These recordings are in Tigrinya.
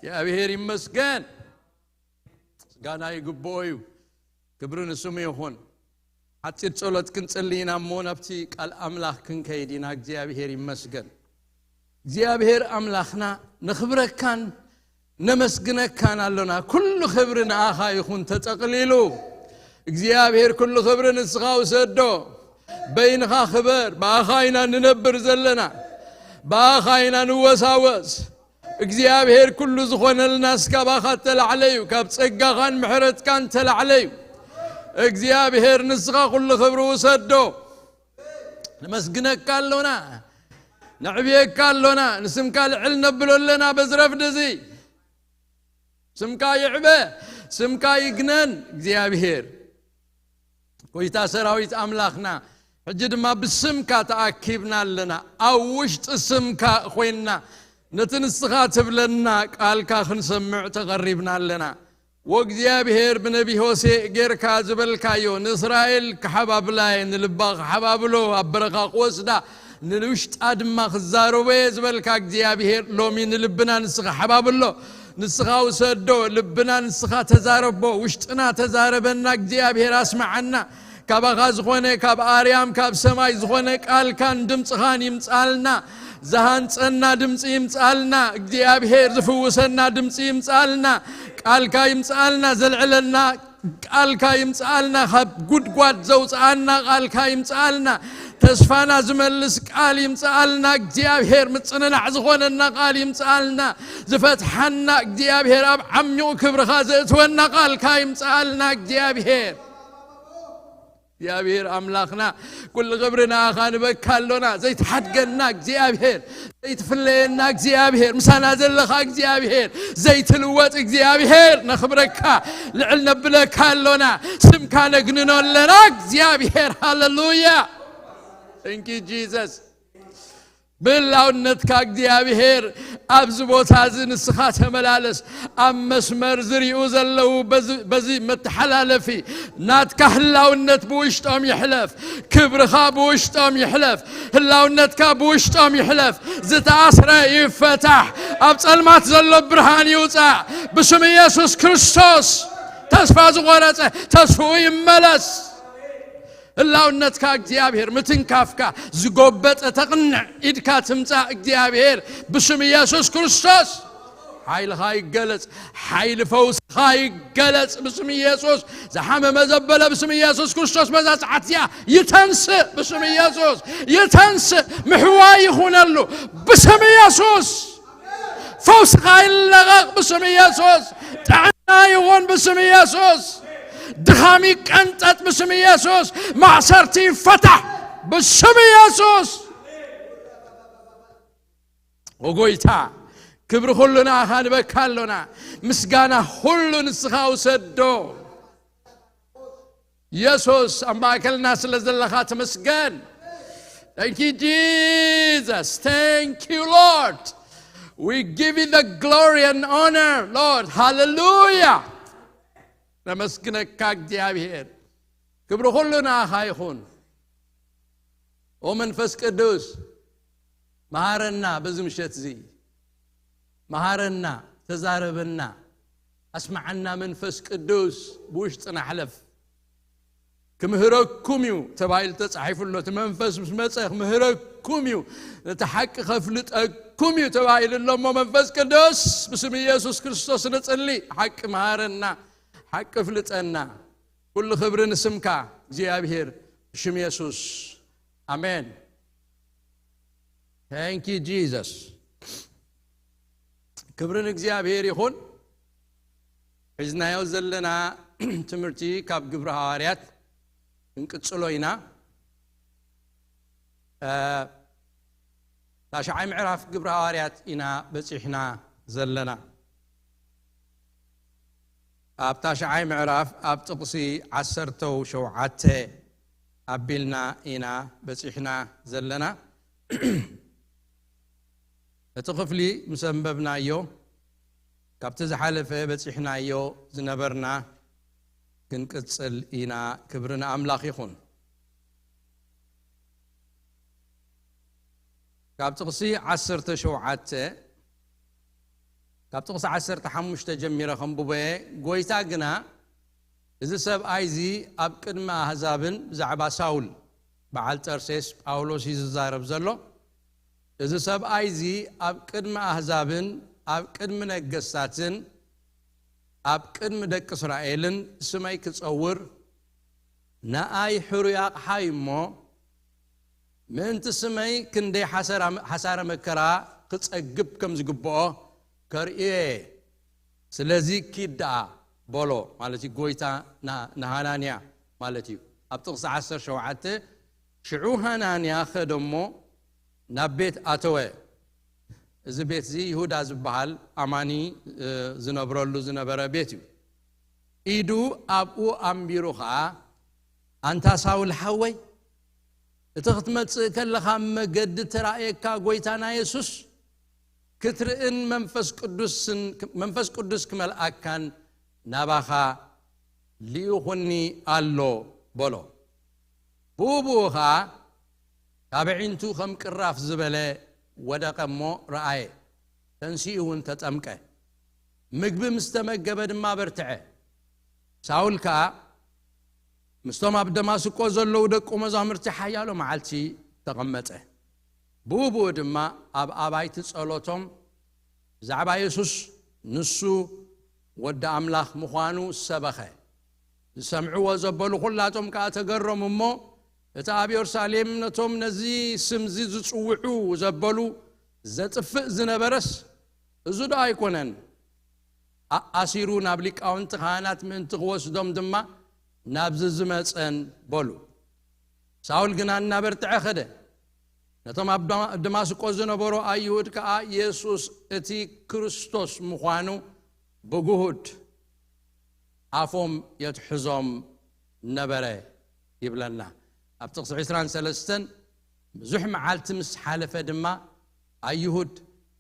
እግዚኣብሔር ይመስገን። ምስጋና ይግብኦ እዩ። ክብሪ ንስሙ ይኹን። ሓፂር ጸሎት ክንጽሊ ኢና እሞ ናብቲ ቃል ኣምላኽ ክንከይድ ኢና። እግዚኣብሔር ይመስገን። እግዚኣብሔር ኣምላኽና ነኽብረካን ነመስግነካን ኣሎና። ኩሉ ክብሪ ንኣኻ ይኹን ተጠቕሊሉ። እግዚኣብሔር ኩሉ ክብሪ ንስኻ ውሰዶ። በይንኻ ክበር። ብኣኻ ኢና ንነብር ዘለና። ብኣኻ ኢና ንወሳወስ። እግዚኣብሔር ኩሉ ዝኾነልና እስካባኻ ተላዕለ እዩ። ካብ ጸጋኻን ምሕረትካን ተላዕለ እዩ። እግዚኣብሔር ንስኻ ኩሉ ክብሪ ውሰዶ። ነመስግነካ ኣሎና። ነዕብየካ ኣሎና። ንስምካ ልዕል ነብሎ ኣለና በዚ ረፍዲ እዚ። ስምካ ይዕበ፣ ስምካ ይግነን እግዚኣብሔር። ጎይታ ሰራዊት ኣምላኽና፣ ሕጂ ድማ ብስምካ ተኣኪብና ኣለና። ኣብ ውሽጢ ስምካ ኮይንና ነቲ ንስኻ ትብለና ቃልካ ክንሰምዕ ተቐሪብና ኣለና። ወእግዚኣብሔር ብነቢ ሆሴዕ ጌርካ ዝበልካዮ ንእስራኤል ክሓባብላ እየ፣ ንልባ ክሓባብሎ ኣብ በረኻ ክወስዳ ንውሽጣ ድማ ክዛረቦ እየ ዝበልካ እግዚኣብሔር ሎሚ ንልብና ንስኻ ሓባብሎ፣ ንስኻ ውሰዶ፣ ልብና ንስኻ ተዛረቦ፣ ውሽጥና ተዛረበና እግዚኣብሔር ኣስምዓና። ካባኻ ዝኾነ ካብ ኣርያም ካብ ሰማይ ዝኾነ ቃልካን ድምፅኻን ይምፃልና። ዝሃንፀና ድምፂ ይምፃልና እግዚኣብሔር፣ ዝፍውሰና ድምፂ ይምፃልና። ቃልካ ይምፃልና፣ ዘልዕለና ቃልካ ይምጻኣልና፣ ካብ ጉድጓድ ዘውጽኣና ቃልካ ይምጻኣልና። ተስፋና ዝመልስ ቃል ይምጻኣልና እግዚኣብሔር። ምጽንናዕ ዝኾነና ቃል ይምጻኣልና። ዝፈትሓና እግዚኣብሔር፣ ኣብ ዓሚቑ ክብርኻ ዘእትወና ቃልካ ይምጻኣልና እግዚኣብሔር። እግዚኣብሔር ኣምላኽና፣ ኩሉ ክብሪ ንኣኻ ንበካ ኣሎና። ዘይትሓድገና እግዚኣብሔር፣ ዘይትፍለየና እግዚኣብሔር፣ ምሳና ዘለኻ እግዚኣብሔር፣ ዘይትልወጥ እግዚኣብሔር፣ ነኽብረካ፣ ልዕል ነብለካ ኣሎና። ስምካ ነግንኖ ኣለና እግዚኣብሔር። ሃሌሉያ። Thank you Jesus። ብህላውነትካ እግዚኣብሔር ኣብዚ ቦታ እዚ ንስኻ ተመላለስ። ኣብ መስመር ዝሪኡ ዘለዉ በዚ፣ በዚ መተሓላለፊ ናትካ ህላውነት ብውሽጦም ይሕለፍ፣ ክብርኻ ብውሽጦም ይሕለፍ፣ ህላውነትካ ብውሽጦም ይሕለፍ። ዝተኣስረ ይፈታሕ፣ ኣብ ጸልማት ዘሎ ብርሃን ይውጻእ። ብስም ኢየሱስ ክርስቶስ ተስፋ ዝቖረጸ ተስፍኡ ይመለስ። ህላውነትካ እግዚኣብሔር ምትንካፍካ ዝጎበጠ ተቕንዕ ኢድካ ትምጻእ እግዚኣብሔር ብስም ኢየሱስ ክርስቶስ። ሓይልኻ ይገለጽ፣ ሓይሊ ፈውስኻ ይገለጽ ብስም ኢየሱስ። ዝሓመመ ዘበለ ብስም ኢየሱስ ክርስቶስ በዛ ሰዓት እዚኣ ይተንስእ ብስም ኢየሱስ። ይተንስእ፣ ምሕዋይ ይኹነሉ ብስም ኢየሱስ። ፈውስኻ ይለቐቕ ብስም ኢየሱስ። ጥዕና ይኹን ብስም ኢየሱስ። ድኻም ይቀንጠጥ ብስም ኢየሱስ። ማእሰርቲ ይፈታሕ ብስም ኢየሱስ። ኦ ጎይታ፣ ክብሪ ኩሉ ንኣኻ ንበካ ኣሎና። ምስጋና ኩሉ ንስኻ ውሰዶ። ኢየሱስ፣ ኣብ ማእከልና ስለ ዘለኻ ተመስገን። Thank you Jesus. Thank you Lord. We give you the glory and honor, Lord. ሃሌሉያ። ነመስግነካ እግዚኣብሔር። ክብሪ ኩሉ ንኣኻ ይኹን። ኦ መንፈስ ቅዱስ፣ መሃረና በዚ ምሸት እዚ። መሃረና፣ ተዛረበና፣ ኣስምዓና መንፈስ ቅዱስ። ብውሽጥና ሕለፍ። ክምህረኩም እዩ ተባሂሉ ተጻሒፉ ኣሎ። እቲ መንፈስ ምስ መጸ ክምህረኩም እዩ፣ ነቲ ሓቂ ከፍልጠኩም እዩ ተባሂሉ ኣሎ። እሞ መንፈስ ቅዱስ፣ ብስም ኢየሱስ ክርስቶስ ንጽሊ። ሓቂ መሃረና፣ ሓቂ ፍልጠና። ኩሉ ክብሪ ንስምካ እግዚኣብሔር፣ ብሽም የሱስ። ኣሜን። Thank you Jesus። ክብሪ ንእግዚኣብሔር ይኹን። ሒዝናዮ ዘለና ትምህርቲ ካብ ግብሪ ሃዋርያት ክንቅጽሎ ኢና። እ፣ ታሽዓይ ምዕራፍ ግብሪ ሃዋርያት ኢና በጺሕና ዘለና። ኣብ ታሽዓይ ምዕራፍ ኣብ ጥቕሲ ዓሰርተው ሸውዓተ ኣቢልና ኢና በጺሕና ዘለና። እቲ ክፍሊ ምስ ኣንበብናዮ፣ ካብቲ ዝሓለፈ በጺሕናዮ ዝነበርና ክንቅጽል ኢና። ክብሪ ንኣምላኽ ይኹን። ካብ ጥቕሲ ዓሰርተ ሸውዓተ ካብ ጥቕሲ ዓሰርተ ሓሙሽተ ጀሚረ ከንብቦ እየ። ጎይታ ግና፣ እዚ ሰብኣይ እዚ ኣብ ቅድሚ ኣህዛብን፣ ብዛዕባ ሳውል በዓል ጠርሴስ ጳውሎስ እዩ ዝዛረብ ዘሎ። እዚ ሰብኣይ እዚ ኣብ ቅድሚ ኣህዛብን ኣብ ቅድሚ ነገስታትን ኣብ ቅድሚ ደቂ እስራኤልን ስመይ ክጸውር ንኣይ ሕሩይ ኣቕሓ እዩ እሞ፣ ምእንቲ ስመይ ክንደይ ሓሰራ-፣ ሓሳረ መከራ ክጸግብ ከም ዝግብኦ ከርእዮ እየ። ስለዚ ኪድ ደኣ በሎ፣ ማለት እዩ፣ ጎይታ ና-፣ ንሃናንያ ማለት እዩ። ኣብ ጥቕሲ ዓሰርተ ሸውዓተ፣ ሽዑ ሃናንያ ኸደ እሞ ናብ ቤት ኣተወ። እዚ ቤት እዚ ይሁዳ ዝበሃል ኣማኒ፣ እ፣ ዝነብረሉ ዝነበረ ቤት እዩ። ኢዱ ኣብኡ ኣንቢሩ ኸኣ፣ ኣንታ ሳውል ሓወይ፣ እቲ ክትመጽእ ከለኻ ኣብ መገዲ ተራእየካ ጎይታና የሱስ ክትርእን መንፈስ ቅዱስን፣ መንፈስ ቅዱስ ክመልኣካን ናባኻ ልኢኹኒ ኣሎ በሎ። ብኡ ብኡ ኸኣ ካብ ኣዒንቱ ከም ቅራፍ ዝበለ ወደቐ እሞ ረኣየ። ተንሲኡ እውን ተጠምቀ። ምግቢ ምስ ተመገበ ድማ በርትዐ። ሳውል ከኣ ምስቶም ኣብ ደማስቆ ዘለዉ ደቁ መዛሙርቲ ሓያሎ መዓልቲ ተቐመጠ። ብኡ ብኡ ድማ ኣብ ኣባይቲ ጸሎቶም ብዛዕባ የሱስ፣ ንሱ ወዲ ኣምላኽ ምዃኑ ሰበኸ። ዝሰምዕዎ ዘበሉ ኹላቶም ከኣ ተገረሙ እሞ፣ እቲ ኣብ የሩሳሌም ነቶም ነዚ ስምዚ ዝጽውዑ ዘበሉ ዘጥፍእ ዝነበረስ፣ እዚ ዶ ኣይኮነን? ኣኣሲሩ ናብ ሊቃውንቲ ካህናት ምእንቲ ክወስዶም ድማ ናብዚ ዝመጸን በሉ። ሳውል ግና እናበርትዐ ኸደ። ነቶም ኣብ ደማ-፣ ደማስቆ ዝነበሩ ኣይሁድ ከኣ የሱስ እቲ ክርስቶስ ምዃኑ ብግሁድ ኣፎም የትሕዞም ነበረ ይብለና። ኣብ ጥቕሲ ዕስራን ሰለስተን፣ ብዙሕ መዓልቲ ምስ ሓለፈ ድማ ኣይሁድ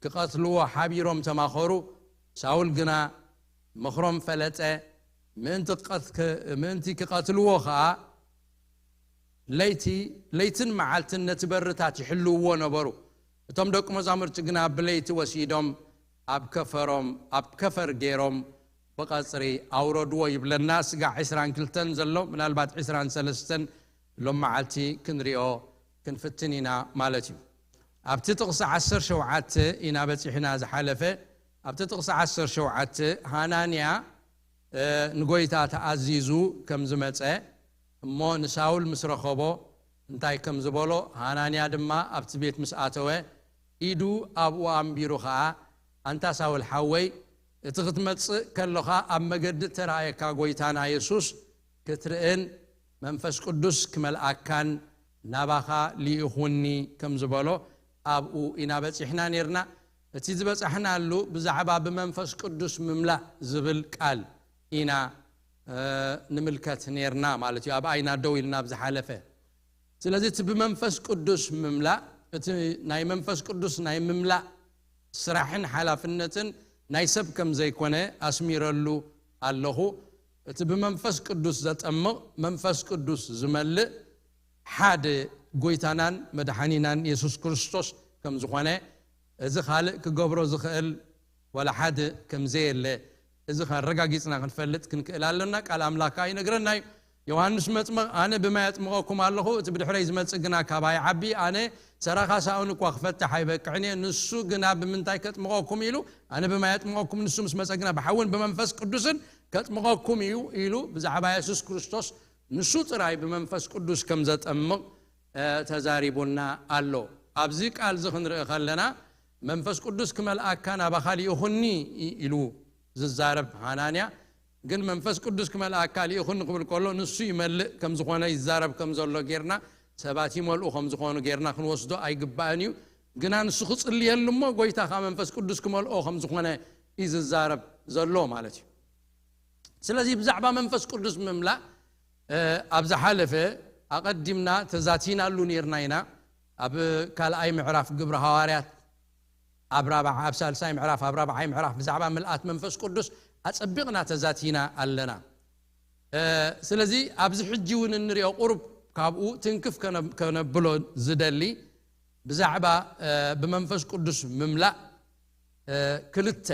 ክቐትልዎ ሓቢሮም ተማኸሩ። ሳውል ግና ምኽሮም ፈለጠ። ምእንቲ ክቐት-፣ ክ-፣ ምእንቲ ክቐትልዎ ኸኣ ለይቲ፣ ለይትን መዓልትን ነቲ በርታት ይሕልውዎ ነበሩ። እቶም ደቂ መዛሙርቲ ግና ብለይቲ ወሲዶም ኣብ ከፈሮም፣ ኣብ ከፈር ገይሮም ብቐጽሪ ኣውረድዎ ይብለና። ስጋዕ ዕስራን ክልተን ዘሎ፣ ምናልባት ዕስራን ሰለስተን ሎም መዓልቲ ክንሪኦ ክንፍትን ኢና ማለት እዩ። ኣብቲ ጥቕሲ ዓሰርተ ሸውዓተ ኢና በጺሕና ዝሓለፈ። ኣብቲ ጥቕሲ ዓሰርተ ሸውዓተ ሃናንያ፣ እ፣ ንጎይታ ተኣዚዙ ከም ዝመጸ እሞ ንሳውል ምስ ረኸቦ እንታይ ከም ዝበሎ፣ ሃናንያ ድማ ኣብቲ ቤት ምስ ኣተወ ኢዱ ኣብኡ ኣንቢሩ ኸኣ፣ ኣንታ ሳውል ሓወይ፣ እቲ ክትመጽእ ከሎኻ ኣብ መገዲ እተራእየካ ጎይታና የሱስ ክትርእን መንፈስ ቅዱስ ክመልኣካን ናባኻ ልኢኹኒ ከም ዝበሎ ኣብኡ ኢና በጺሕና ኔርና። እቲ ዝበጻሕናሉ ብዛዕባ ብመንፈስ ቅዱስ ምምላእ ዝብል ቃል ኢና፣ እ፣ ንምልከት ኔርና ማለት እዩ፣ ኣብ ኣይና ደው ኢልና ኣብ ዝሓለፈ። ስለዚ እቲ ብመንፈስ ቅዱስ ምምላእ፣ እቲ ናይ መንፈስ ቅዱስ ናይ ምምላእ ስራሕን ሓላፍነትን ናይ ሰብ ከም ዘይኮነ ኣስሚረሉ ኣለኹ። እቲ ብመንፈስ ቅዱስ ዘጠምቕ፣ መንፈስ ቅዱስ ዝመልእ ሓደ ጎይታናን መድሓኒናን የሱስ ክርስቶስ ከም ዝኾነ፣ እዚ ካልእ ክገብሮ ዝኽእል ዋላ ሓደ ከም ዘየለ፣ እዚ ከረጋጊጽና ክንፈልጥ ክንክእል ኣለና። ቃል ኣምላኽ ከኣ ይነግረና እዩ። ዮሃንስ መጥምቕ፣ "ኣነ ብማይ ኣጥምቐኩም ኣለኹ፣ እቲ ብድሕረይ ዝመጽእ ግና ካባይ ይዓቢ፣ ኣነ ሰራኻ ሳእኑ እኳ ክፈትሕ ኣይበቅዕን እየ፣ ንሱ ግና ብምንታይ ከጥምቐኩም?" ኢሉ፣ "ኣነ ብማይ ኣጥምቐኩም፣ ንሱ ምስ መጸ ግና ብሓውን ብመንፈስ ቅዱስን ከጥምቐኩም እዩ" ኢሉ፣ ብዛዕባ የሱስ ክርስቶስ ንሱ ጥራይ ብመንፈስ ቅዱስ ከም ዘጠምቕ፣ እ፣ ተዛሪቡና ኣሎ። ኣብዚ ቃል እዚ ክንርኢ ከለና፣ "መንፈስ ቅዱስ ክመልኣካ ናባኻ ልኢኹኒ" ኢ-፣ ኢሉ ዝዛረብ ሃናንያ፣ ግን መንፈስ ቅዱስ ክመልኣካ ልኢኹኒ ክብል ከሎ፣ ንሱ ይመልእ ከም ዝኾነ፣ ይዛረብ ከም ዘሎ ጌርና፣ ሰባት ይመልኡ ከም ዝኾኑ ጌርና ክንወስዶ ኣይግባእን እዩ። ግና ንሱ ክጽልየሉ እሞ፣ ጎይታ ከኣ መንፈስ ቅዱስ ክመልኦ ከም ዝኾነ እዩ ዝዛረብ ዘሎ ማለት እዩ። ስለዚ ብዛዕባ መንፈስ ቅዱስ ምምላእ፣ እ፣ ኣብ ዝሓለፈ ኣቐዲምና ተዛቲናሉ ኔርና ኢና። ኣብ ካልኣይ ምዕራፍ ግብሪ ሃዋርያት፣ ኣብ ራብዓ-፣ ኣብ ሳልሳይ ምዕራፍ፣ ኣብ ራብዓይ ምዕራፍ ብዛዕባ ምልኣት መንፈስ ቅዱስ ኣጸቢቕና ተዛቲና ኣለና። እ፣ ስለዚ ኣብዚ ሕጂ እውን እንሪኦ ቁሩብ ካብኡ ትንክፍ ከነ-፣ ከነብሎ ዝደሊ ብዛዕባ፣ እ፣ ብመንፈስ ቅዱስ ምምላእ፣ እ፣ ክልተ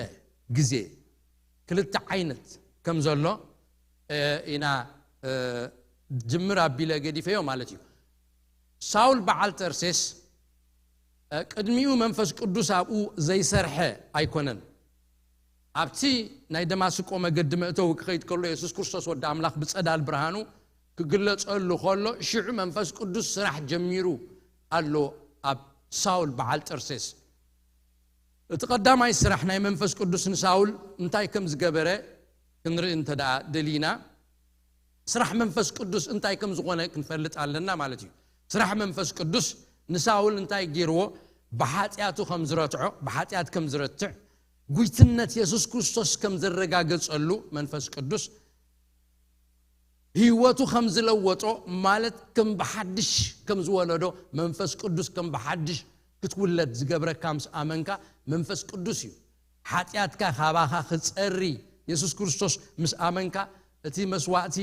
ግዜ ክልተ ዓይነት ከም ዘሎ ኢና ጅምር ኣቢለ ገዲፈዮ ማለት እዩ። ሳውል በዓል ጠርሴስ ቅድሚኡ መንፈስ ቅዱስ ኣብኡ ዘይሰርሐ ኣይኮነን። ኣብቲ ናይ ደማስቆ መገዲ መእተዊ ክኸይድ ከሎ የሱስ ክርስቶስ ወዲ ኣምላኽ ብጸዳል ብርሃኑ ክግለጸሉ ከሎ ሽዑ መንፈስ ቅዱስ ስራሕ ጀሚሩ ኣሎ ኣብ ሳውል በዓል ጠርሴስ። እቲ ቀዳማይ ስራሕ ናይ መንፈስ ቅዱስ ንሳውል እንታይ ከም ዝገበረ ክንርኢ እንተ ደኣ ደሊና፣ ስራሕ መንፈስ ቅዱስ እንታይ ከም ዝኾነ ክንፈልጥ ኣለና ማለት እዩ። ስራሕ መንፈስ ቅዱስ ንሳውል እንታይ ገይርዎ? ብሓጢኣቱ ከም ዝረትዖ፣ ብሓጢኣት ከም ዝረትዕ፣ ጉይትነት የሱስ ክርስቶስ ከም ዘረጋገጸሉ መንፈስ ቅዱስ ህይወቱ ከም ዝለወጦ ማለት ከም ብሓድሽ ከም ዝወለዶ መንፈስ ቅዱስ ከም ብሓድሽ ክትውለድ ዝገብረካ ምስ ኣመንካ መንፈስ ቅዱስ እዩ። ሓጢኣትካ ካባኻ ክጸሪ የሱስ ክርስቶስ ምስ ኣመንካ እቲ መስዋእቲ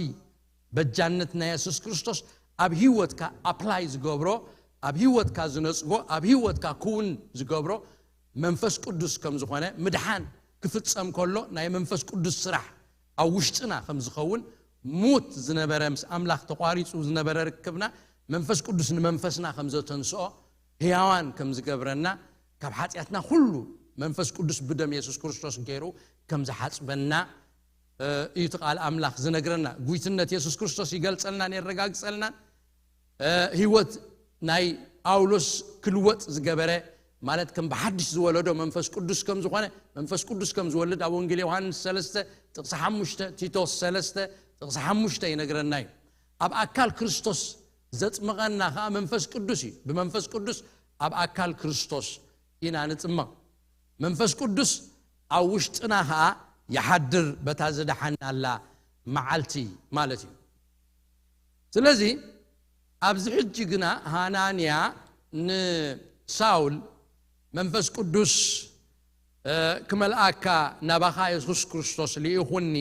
በጃነት ናይ የሱስ ክርስቶስ ኣብ ህይወትካ ኣፕላይ ዝገብሮ ኣብ ህይወትካ ዝነጽጎ ኣብ ህይወትካ ክውን ዝገብሮ መንፈስ ቅዱስ ከም ዝኾነ ምድሓን ክፍጸም ከሎ ናይ መንፈስ ቅዱስ ስራሕ ኣብ ውሽጥና ከም ዝኸውን ሙት ዝነበረ ምስ ኣምላኽ ተቋሪጹ ዝነበረ ርክብና መንፈስ ቅዱስ ንመንፈስና ከም ዘተንስኦ ህያዋን ከም ዝገብረና ካብ ሓጢኣትና ኩሉ መንፈስ ቅዱስ ብደም የሱስ ክርስቶስ ገይሩ ከም ዝሓጽበና እዩ እቲ ቃል ኣምላኽ ዝነግረና። ጉይትነት የሱስ ክርስቶስ ይገልጸልናን የረጋግጸልናን። ህይወት ናይ ጳውሎስ ክልወጥ ዝገበረ ማለት ከም ብሓድሽ ዝወለዶ መንፈስ ቅዱስ ከም ዝኾነ መንፈስ ቅዱስ ከም ዝወልድ ኣብ ወንጌል ዮሃንስ ሰለስተ ጥቕሲ ሓሙሽተ ቲቶስ ሰለስተ ጥቕሲ ሓሙሽተ ይነግረና እዩ። ኣብ ኣካል ክርስቶስ ዘጥምቐና ከዓ መንፈስ ቅዱስ እዩ። ብመንፈስ ቅዱስ ኣብ ኣካል ክርስቶስ ኢና ንጥመቕ። መንፈስ ቅዱስ ኣብ ውሽጥና ከዓ ይሓድር በታ ዝደሓናላ መዓልቲ ማለት እዩ። ስለዚ ኣብዚ ሕጂ ግና ሃናንያ ንሳውል መንፈስ ቅዱስ ክመልኣካ ናባኻ የሱስ ክርስቶስ ልኢኹኒ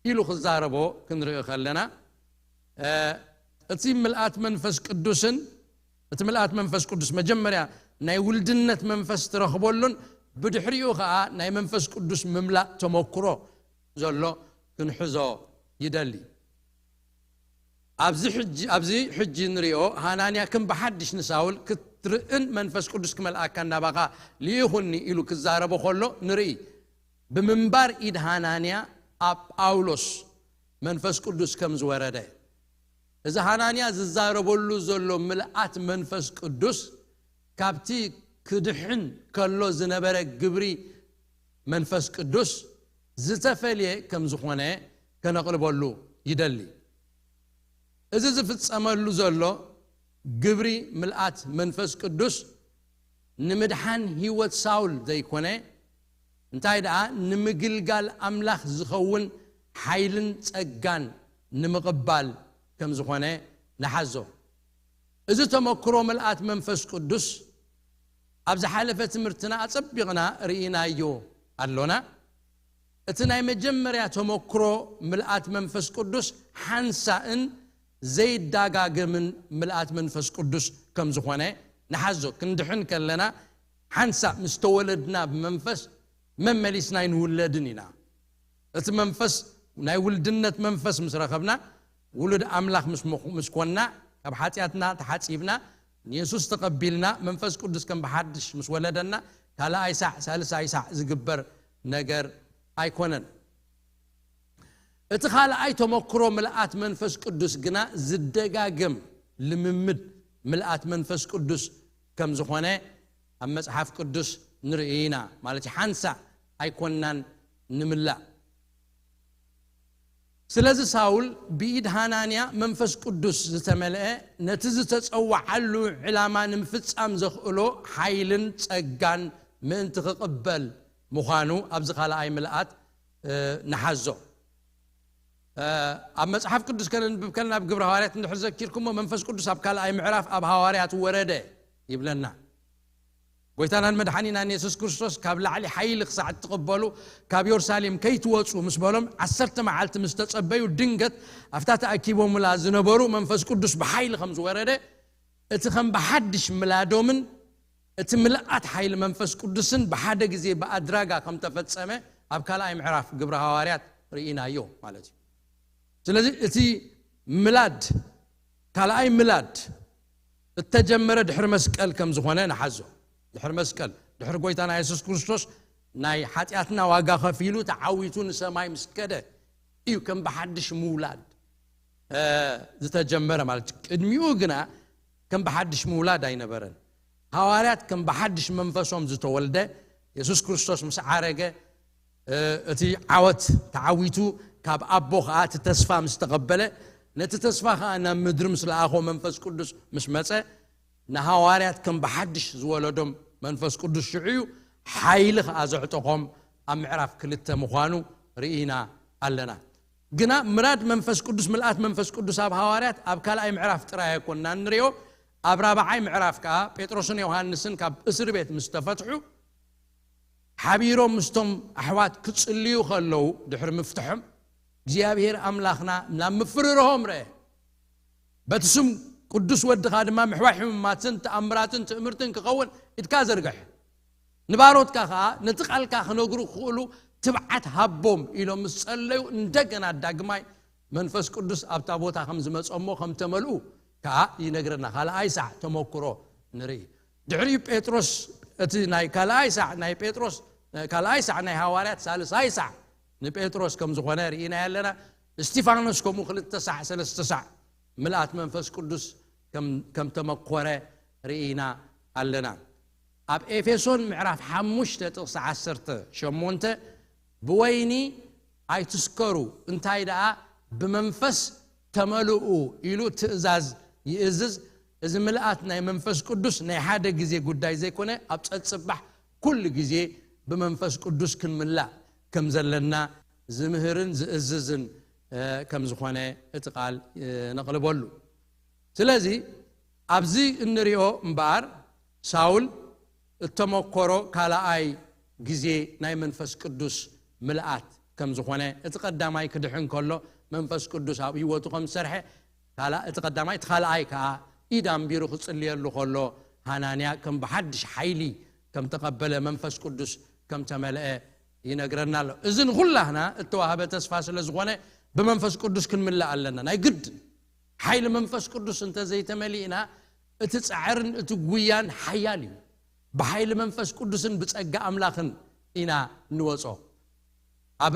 ኢሉ ክዛረቦ ክንርኢ ከለና እቲ ምልኣት መንፈስ ቅዱስን እቲ ምልኣት መንፈስ ቅዱስ መጀመርያ ናይ ውልድነት መንፈስ ትረኽበሉን ብድሕሪኡ ከዓ ናይ መንፈስ ቅዱስ ምምላእ ተመክሮ ዘሎ ክንሕዞ ይደሊ። ኣብዚ ሕጂ ኣብዚ ሕጂ ንሪኦ ሃናንያ ከም ብሓድሽ ንሳውል ክትርእን መንፈስ ቅዱስ ክመልኣካ እናባኻ ልኢኹኒ ኢሉ ክዛረቦ ከሎ ንርኢ። ብምንባር ኢድ ሃናንያ ኣብ ጳውሎስ መንፈስ ቅዱስ ከም ዝወረደ እዚ ሃናንያ ዝዛረበሉ ዘሎ ምልኣት መንፈስ ቅዱስ ካብቲ ክድሕን ከሎ ዝነበረ ግብሪ መንፈስ ቅዱስ ዝተፈልየ ከም ዝኾነ ከነቕልበሉ ይደሊ። እዚ ዝፍጸመሉ ዘሎ ግብሪ ምልኣት መንፈስ ቅዱስ ንምድሓን ህይወት ሳውል ዘይኮነ እንታይ ደኣ ንምግልጋል ኣምላኽ ዝኸውን ሓይልን ጸጋን ንምቕባል ከም ዝኾነ ንሓዞ። እዚ ተመክሮ ምልኣት መንፈስ ቅዱስ ኣብ ዝሓለፈ ትምህርትና ኣጸቢቕና ርኢናዮ ኣሎና። እቲ ናይ መጀመርያ ተመክሮ ምልኣት መንፈስ ቅዱስ ሓንሳእን ዘይዳጋገምን ምልኣት መንፈስ ቅዱስ ከም ዝኾነ ንሓዞ። ክንድሕን ከለና ሓንሳእ ምስ ተወለድና ብመንፈስ መመሊስና ኣይንውለድን ኢና። እቲ መንፈስ ናይ ውልድነት መንፈስ ምስ ረኸብና ውሉድ ኣምላኽ ምስ ኮንና ካብ ሓጢኣትና ተሓፂብና ንየሱስ ተቐቢልና መንፈስ ቅዱስ ከም ብሓድሽ ምስ ወለደና ካልኣይ ሳዕ ሳልሳይ ሳዕ ዝግበር ነገር ኣይኮነን። እቲ ካልኣይ ተመክሮ ምልኣት መንፈስ ቅዱስ ግና ዝደጋገም ልምምድ ምልኣት መንፈስ ቅዱስ ከም ዝኾነ ኣብ መጽሓፍ ቅዱስ ንርኢ ኢና። ማለት ሓንሳ ኣይኮንናን ንምላእ። ስለዚ ሳውል ብኢድ ሃናንያ መንፈስ ቅዱስ ዝተመልአ ነቲ ዝተጸዋዓሉ ዕላማ ንምፍጻም ዘኽእሎ ሓይልን ጸጋን ምእንቲ ክቕበል ምዃኑ ኣብዚ ካልኣይ ምልኣት ንሓዞ። ኣብ መጽሓፍ ቅዱስ ከነንብብ ከለና ኣብ ግብሪ ሃዋርያት እንድሕር ዘኪርኩሞ መንፈስ ቅዱስ ኣብ ካልኣይ ምዕራፍ ኣብ ሃዋርያት ወረደ ይብለና። ጎይታናን መድሓኒናን የሱስ ክርስቶስ ካብ ላዕሊ ሓይሊ ክሳዕ እትቕበሉ ካብ የሩሳሌም ከይትወፁ ምስ በሎም ዓሰርተ መዓልቲ ምስ ተጸበዩ ድንገት ኣብታ ተኣኪቦምላ ዝነበሩ መንፈስ ቅዱስ ብሓይሊ ከም ዝወረደ እቲ ከም ብሓድሽ ምላዶምን እቲ ምልኣት ሓይሊ መንፈስ ቅዱስን ብሓደ ግዜ ብኣድራጋ ከም ተፈጸመ ኣብ ካልኣይ ምዕራፍ ግብረ ሃዋርያት ርኢናዮ ማለት እዩ። ስለዚ እቲ ምላድ፣ ካልኣይ ምላድ እተጀመረ ድሕሪ መስቀል ከም ዝኾነ ንሓዞ። ድሕሪ መስቀል፣ ድሕሪ ጎይታና የሱስ ክርስቶስ ናይ ሓጢኣትና ዋጋ ከፊሉ ተዓዊቱ ንሰማይ ምስ ከደ እዩ ከም ብሓድሽ ምውላድ ዝተጀመረ ማለት እዩ። ቅድሚኡ ግና ከም ብሓድሽ ምውላድ ኣይነበረን። ሃዋርያት ከም ብሓድሽ መንፈሶም ዝተወልደ፣ የሱስ ክርስቶስ ምስ ዓረገ እቲ ዓወት ተዓዊቱ፣ ካብ ኣቦ ኸዓ እቲ ተስፋ ምስ ተቐበለ፣ ነቲ ተስፋ ኸዓ ናብ ምድሪ ምስ ለኣኾ መንፈስ ቅዱስ ምስ መጸ፣ ንሃዋርያት ከም ብሓድሽ ዝወለዶም መንፈስ ቅዱስ ሽዑ እዩ። ሓይሊ ኸዓ ዘዕጠቖም ኣብ ምዕራፍ ክልተ ምዃኑ ርኢና ኣለና። ግና ምራድ መንፈስ ቅዱስ፣ ምልኣት መንፈስ ቅዱስ ኣብ ሃዋርያት ኣብ ካልኣይ ምዕራፍ ጥራይ ኣይኮንና እንሪኦ። ኣብ ራብዓይ ምዕራፍ ከዓ ጴጥሮስን ዮሃንስን ካብ እስር ቤት ምስ ተፈትሑ፣ ሓቢሮም ምስቶም ኣሕዋት ክጽልዩ ከለዉ፣ ድሕሪ ምፍትሖም እግዚኣብሔር ኣምላኽና ናብ ምፍርርሆም ረአ። በቲ ስም ቅዱስ ወድኻ ድማ ምሕዋይ ሕሙማትን ተኣምራትን ትእምርትን ክኸውን ኢድካ ዘርግሕ። ንባሮትካ ኸዓ ነቲ ቃልካ ክነግሩ ክኽእሉ ትብዓት ሃቦም ኢሎም ምስ ጸለዩ፣ እንደገና ዳግማይ መንፈስ ቅዱስ ኣብታ ቦታ ከም ዝመጸ እሞ ከም ተመልኡ ከኣ ይነግረና። ካልኣይ ሳዕ ተመክሮ ንርኢ። ድሕሪኡ ጴጥሮስ፣ እቲ ናይ ካልኣይ ሳዕ ናይ ጴጥሮስ፣ ካልኣይ ሳዕ ናይ ሃዋርያት ሳልሳይ ሳዕ ንጴጥሮስ ከም ዝኾነ ርኢና ኣለና። እስቲፋኖስ ከምኡ ክልተ ሳዕ፣ ሰለስተ ሳዕ ምልኣት መንፈስ ቅዱስ ከም፣ ከም ተመኮረ ርኢና ኣለና። ኣብ ኤፌሶን ምዕራፍ ሓሙሽተ ጥቕሲ ዓሰርተ ሸሞንተ፣ "ብወይኒ ኣይትስከሩ፣ እንታይ ደኣ ብመንፈስ ተመልኡ" ኢሉ ትእዛዝ ይእዝዝ። እዚ ምልኣት ናይ መንፈስ ቅዱስ ናይ ሓደ ግዜ ጉዳይ ዘይኮነ፣ ኣብ ጸጽባሕ ኩሉ ግዜ ብመንፈስ ቅዱስ ክንምላእ ከም ዘለና ዝምህርን ዝእዝዝን፣ እ፣ ከም ዝኾነ እቲ ቃል፣ እ፣ ነቕልበሉ። ስለዚ ኣብዚ እንሪኦ እምበኣር፣ ሳውል እተመኮሮ ካልኣይ ግዜ ናይ መንፈስ ቅዱስ ምልኣት ከም ዝኾነ፣ እቲ ቀዳማይ ክድሕን ከሎ መንፈስ ቅዱስ ኣብ ህይወቱ ከም ዝሰርሐ፣ ካላ-፣ እቲ ቀዳማይ፣ እቲ ካልኣይ ከኣ ኢድ ኣንቢሩ ክጽልየሉ ከሎ፣ ሃናንያ ከም ብሓድሽ ሓይሊ ከም ተቐበለ፣ መንፈስ ቅዱስ ከም ተመልአ ይነግረና ኣሎ። እዚ ንኹላህና እተዋህበ ተስፋ ስለ ዝኾነ፣ ብመንፈስ ቅዱስ ክንምላእ ኣለና። ናይ ግድ ሓይሊ መንፈስ ቅዱስ እንተ ዘይተመሊእና፣ እቲ ጻዕርን እቲ ጉያን ሓያል እዩ። ብሓይሊ መንፈስ ቅዱስን ብጸጋ ኣምላኽን ኢና ንወጾ። ኣብ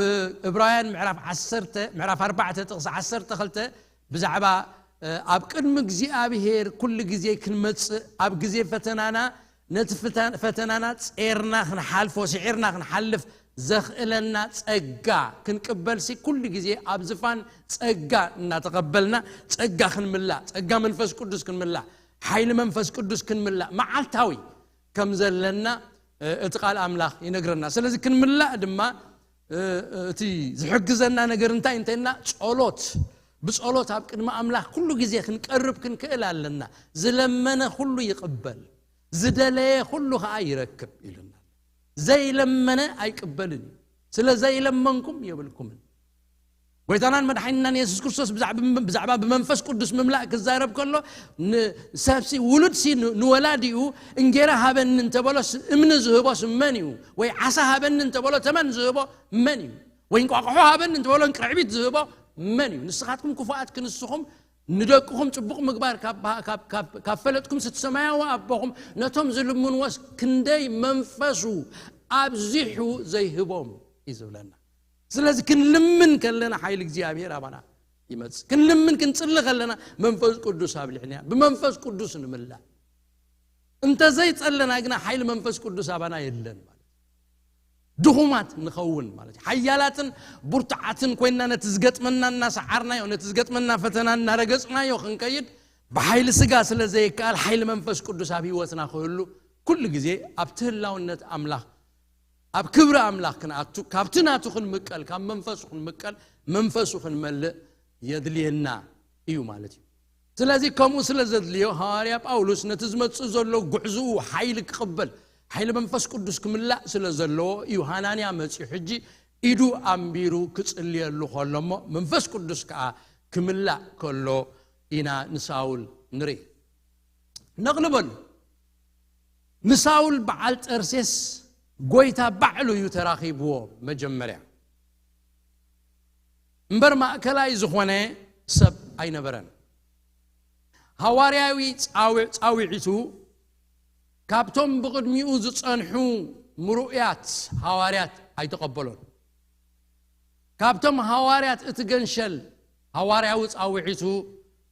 ዕብራውያን ምዕራፍ ዓሰርተ፣ ምዕራፍ ኣርባዕተ ጥቕሲ ዓሰርተ ክልተ ብዛዕባ፣ እ፣ ኣብ ቅድሚ እግዚኣብሔር ኩሉ ግዜ ክንመጽእ፣ ኣብ ግዜ ፈተናና ነቲ ፍተ-፣ ፈተናና ጼርና ክንሓልፎ፣ ስዒርና ክንሓልፍ ዘኽእለና ጸጋ ክንቅበልሲ፣ ኩሉ ግዜ ኣብ ዝፋን ጸጋ እናተቐበልና፣ ጸጋ ክንምላእ፣ ጸጋ መንፈስ ቅዱስ ክንምላእ፣ ሓይሊ መንፈስ ቅዱስ ክንምላእ፣ መዓልታዊ ከም ዘለና፣ እ፣ እቲ ቃል ኣምላኽ ይነግረና። ስለዚ ክንምላእ ድማ፣ እ፣ እቲ ዝሕግዘና ነገር እንታይ እንተና፣ ጸሎት። ብጸሎት ኣብ ቅድሚ ኣምላኽ ኩሉ ግዜ ክንቀርብ ክንክእል ኣለና። "ዝለመነ ኩሉ ይቕበል፣ ዝደለየ ኩሉ ኸኣ ይረክብ" ኢሉና። ዘይለመነ ኣይቅበልን እዩ። "ስለ ዘይለመንኩም የብልኩምን።" ጎይታናን መድሓኒናን የሱስ ክርስቶስ ብዛዕባ፣ ብዛዕባ ብመንፈስ ቅዱስ ምምላእ ክዛረብ ከሎ፣ ንሰብሲ፣ ውሉድሲ ን-፣ ንወላዲኡ፣ "እንጌራ ሃበኒ" እንተበሎስ፣ እምኒ ዝህቦስ መን እዩ? ወይ "ዓሳ ሃበኒ" እንተበሎ፣ ተመን ዝህቦ መን እዩ? ወይ "እንቋቑሖ ሃበኒ" እንተበሎ፣ እንቅርዕቢት ዝህቦ መን እዩ? ንስኻትኩም ክፉኣት ክንስኹም፣ ንደቅኹም ጽቡቕ ምግባር ካብ፣ ካብ፣ ካብ፣ ካብ ፈለጥኩምስ፣ እቲ ሰማያዊ ኣቦኹም ነቶም ዝልምንዎስ ክንደይ መንፈሱ ኣብዚሑ ዘይህቦም እዩ ዝብለና። ስለዚ ክንልምን ከለና ሓይሊ እግዚኣብሔር ኣባና ይመጽእ። ክንልምን ክንጽሊ ከለና መንፈስ ቅዱስ ኣብ ልዕሊና፣ ብመንፈስ ቅዱስ ንምላእ። እንተ ዘይጸለና ግና ሓይሊ መንፈስ ቅዱስ ኣባና የለን ማለት እዩ። ድኹማት ንኸውን ማለት እዩ። ሓያላትን ብርቱዓትን ኮይንና ነቲ ዝገጥመና እናሰዓርናዮ፣ ነቲ ዝገጥመና ፈተና እናረገጽናዮ ክንከይድ ብሓይሊ ስጋ ስለ ዘይከኣል፣ ሓይሊ መንፈስ ቅዱስ ኣብ ህይወትና ክህሉ ኩሉ ግዜ ኣብቲ ህላውነት ኣምላኽ፣ ኣብ ክብሪ ኣምላኽ ክንኣቱ፣ ካብቲ ናቱ ክንምቀል፣ ካብ መንፈሱ ክንምቀል፣ መንፈሱ ክንመልእ የድልየና እዩ ማለት እዩ። ስለዚ ከምኡ ስለ ዘድልዮ፣ ሃዋርያ ጳውሎስ ነቲ ዝመጽእ ዘሎ ጉዕዝኡ ሓይሊ ክቕበል፣ ሓይሊ መንፈስ ቅዱስ ክምላእ ስለ ዘለዎ እዩ ሃናንያ መጺኡ ሕጂ ኢዱ ኣንቢሩ ክጽልየሉ ከሎ እሞ፣ መንፈስ ቅዱስ ከኣ ክምላእ ከሎ ኢና ንሳውል ንርኢ። ነቕልበሉ። ንሳውል በዓል ጠርሴስ ጎይታ ባዕሉ እዩ ተራኺብዎ መጀመርያ። እምበር ማእከላይ ዝኾነ ሰብ ኣይነበረን። ሃዋርያዊ ጻውዕ-፣ ጻውዒቱ ካብቶም ብቕድሚኡ ዝጸንሑ ምሩእያት ሃዋርያት ኣይተቐበሎን። ካብቶም ሃዋርያት እቲ ገንሸል ሃዋርያዊ ጻውዒቱ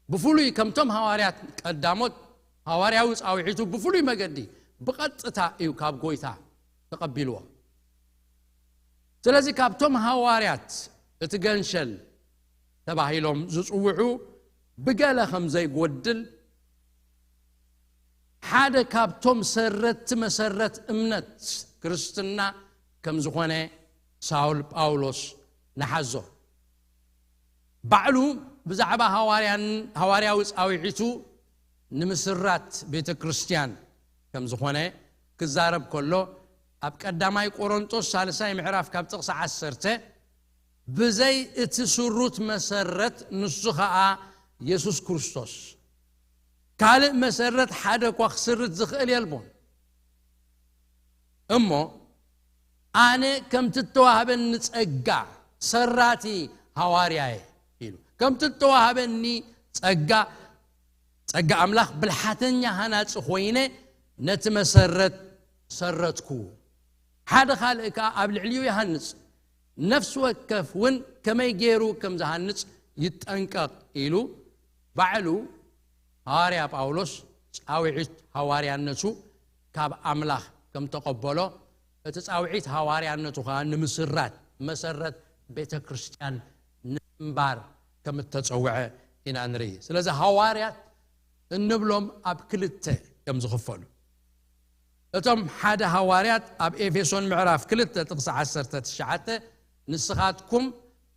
ብፍሉይ፣ ከምቶም ሃዋርያት ቀዳሞት ሃዋርያዊ ጻውዒቱ ብፍሉይ መገዲ ብቐጥታ እዩ ካብ ጎይታ ተቐቢልዎ። ስለዚ ካብቶም ሃዋርያት እቲ ገንሸል ተባሂሎም ዝጽውዑ ብገለ ከም ዘይጎድል፣ ሓደ ካብቶም ሰረትቲ መሰረት እምነት ክርስትና ከም ዝኾነ ሳውል ጳውሎስ ንሓዞ። ባዕሉ ብዛዕባ ሃዋርያን-፣ ሃዋርያዊ ጻውዒቱ ንምስራት ቤተ ክርስቲያን ከም ዝኾነ ክዛረብ ከሎ፣ ኣብ ቀዳማይ ቆሮንጦስ ሳልሳይ ምዕራፍ ካብ ጥቕሲ ዓሰርተ፣ ብዘይ እቲ ስሩት መሰረት፣ ንሱ ኸኣ የሱስ ክርስቶስ፣ ካልእ መሰረት ሓደ እኳ ክስርት ዝኽእል የልቦን። እሞ ኣነ ከምቲ እተዋህበኒ ጸጋ ሰራቲ ሃዋርያ እየ ኢሉ። ከምቲ እተዋህበኒ ጸጋ፣ ጸጋ ኣምላኽ ብልሓተኛ ሃናጺ ኮይነ ነቲ መሰረት ሰረትኩ። ሓደ ካልእ ከኣ ኣብ ልዕሊኡ ይሃንጽ። ነፍሲ ወከፍ እውን ከመይ ገይሩ ከም ዝሃንጽ ይጠንቀቕ ኢሉ ባዕሉ ሃዋርያ ጳውሎስ ጻውዒት ሃዋርያነቱ ካብ ኣምላኽ ከም ተቐበሎ፣ እቲ ጻውዒት ሃዋርያነቱ ኸኣ ንምስራት መሰረት ቤተ ክርስቲያን ንምንባር ከም እተጸውዐ ኢና ንርኢ። ስለዚ ሃዋርያት እንብሎም ኣብ ክልተ ከም ዝኽፈሉ፣ እቶም ሓደ ሃዋርያት ኣብ ኤፌሶን ምዕራፍ ክልተ ጥቕሲ ዓሰርተ ትሽዓተ፣ ንስኻትኩም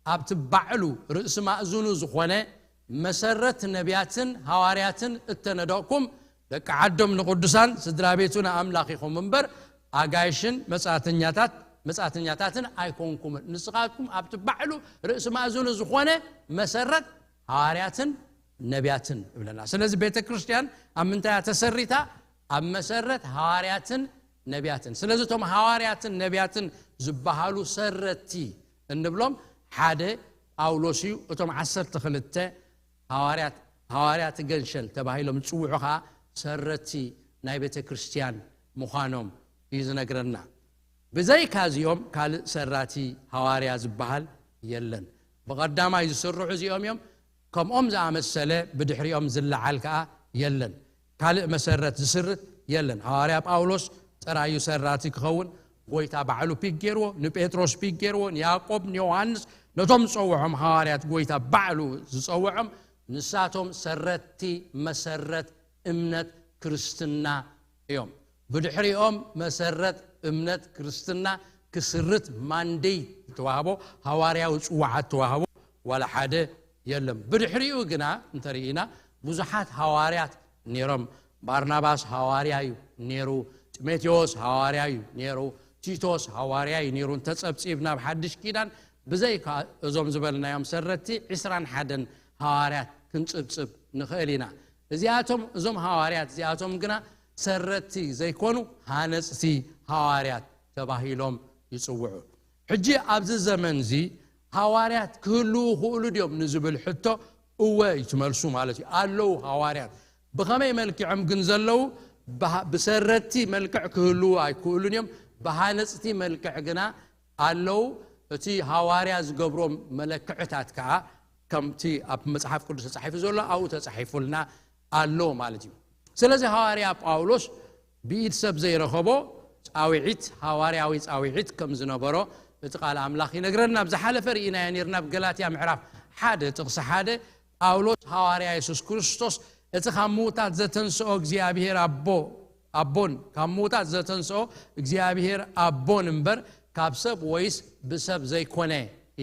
ኣብቲ ባዕሉ ርእሲ ማእዝኑ ዝኾነ መሰረት ነቢያትን ሃዋርያትን እተነደቕኩም፣ ደቂ ዓዶም ንቕዱሳን፣ ስድራ ቤቱ ንኣምላኽ ኢኹም እምበር፣ ኣጋይሽን መጻተኛታት-፣ መጻተኛታትን ኣይኮንኩምን። ንስኻትኩም ኣብቲ ባዕሉ ርእሲ ማእዝኑ ዝኾነ መሰረት ሃዋርያትን ነቢያትን እብለና። ስለዚ ቤተ ክርስቲያን ኣብ ምንታይ እያ ተሰሪታ? ኣብ መሰረት ሃዋርያትን ነቢያትን። ስለዚ እቶም ሃዋርያትን ነቢያትን ዝበሃሉ ሰረቲ እንብሎም ሓደ ጳውሎስ እዩ። እቶም ዓሰርተ ክልተ ሃዋርያት፣ ሃዋርያት ገንሸል ተባሂሎም ዝጽውዑ ኸኣ ሰረቲ ናይ ቤተ ክርስቲያን ምዃኖም እዩ ዝነግረና። ብዘይካ እዚኦም ካልእ ሰራቲ ሃዋርያ ዝበሃል የለን። ብቐዳማይ ዝስርዑ እዚኦም እዮም። ከምኦም ዝኣመሰለ ብድሕሪኦም ዝለዓል ከኣ የለን። ካልእ መሰረት ዝስርት የለን። ሃዋርያ ጳውሎስ ጥራዩ ሰራቲ ክኸውን ጎይታ ባዕሉ ፒክ ገይርዎ፣ ንጴጥሮስ ፒክ ገይርዎ፣ ንያዕቆብ፣ ንዮሃንስ፣ ነቶም ዝጸውዖም ሃዋርያት ጎይታ ባዕሉ ዝጸውዖም፣ ንሳቶም ሰረትቲ መሰረት እምነት ክርስትና እዮም። ብድሕሪኦም መሰረት እምነት ክርስትና ክስርት ማንዴት ዝተዋህቦ፣ ሃዋርያዊ ጽዋዓት ተዋህቦ ዋላ ሓደ የለን። ብድሕሪኡ ግና እንተርኢና ብዙሓት ሃዋርያት ነይሮም። ባርናባስ ሃዋርያ እዩ ነይሩ፣ ጢሞቴዎስ ሃዋርያ እዩ ነይሩ፣ ቲቶስ ሃዋርያ እዩ ነይሩ። እንተጸብጺብና ኣብ ሓድሽ ኪዳን ብዘይካ እዞም ዝበልናዮም ሰረቲ ዕስራን ሓደን ሃዋርያት ክንጽብጽብ ንኽእል ኢና። እዚኣቶም፣ እዞም ሃዋርያት እዚኣቶም ግና ሰረቲ ዘይኮኑ ሃነጽቲ ሃዋርያት ተባሂሎም ይጽውዑ። ሕጂ ኣብዚ ዘመን እዚ ሃዋርያት ክህልዉ ይኽእሉ ድዮም ንዝብል ሕቶ እወ እዩ እቲ መልሱ ማለት እዩ። ኣለዉ ሃዋርያት። ብኸመይ መልክዖም ግን ዘለዉ? ብሃ-፣ ብሰረቲ መልክዕ ክህልዉ ኣይክእሉን እዮም። ብሃነጽቲ መልክዕ ግና ኣለዉ። እቲ ሃዋርያ ዝገብሮም መለክዕታት ከኣ ከምቲ ኣብ መጽሓፍ ቅዱስ ተጻሒፉ ዘሎ ኣብኡ ተጻሒፉልና ኣሎ ማለት እዩ። ስለዚ ሃዋርያ ጳውሎስ ብኢድ ሰብ ዘይረኸቦ ጻውዒት፣ ሃዋርያዊ ጻውዒት ከም ዝነበሮ እቲ ቃል ኣምላኽ ይነግረና። ኣብ ዝሓለፈ ርኢናዮ ነርና፣ ኣብ ገላትያ ምዕራፍ ሓደ ጥቕሲ ሓደ፣ ጳውሎስ ሃዋርያ የሱስ ክርስቶስ፣ እቲ ካብ ምዉታት ዘተንስኦ እግዚኣብሔር ኣቦ፣ ኣቦን ካብ ምዉታት ዘተንስኦ እግዚኣብሔር ኣቦን እምበር ካብ ሰብ ወይስ ብሰብ ዘይኮነ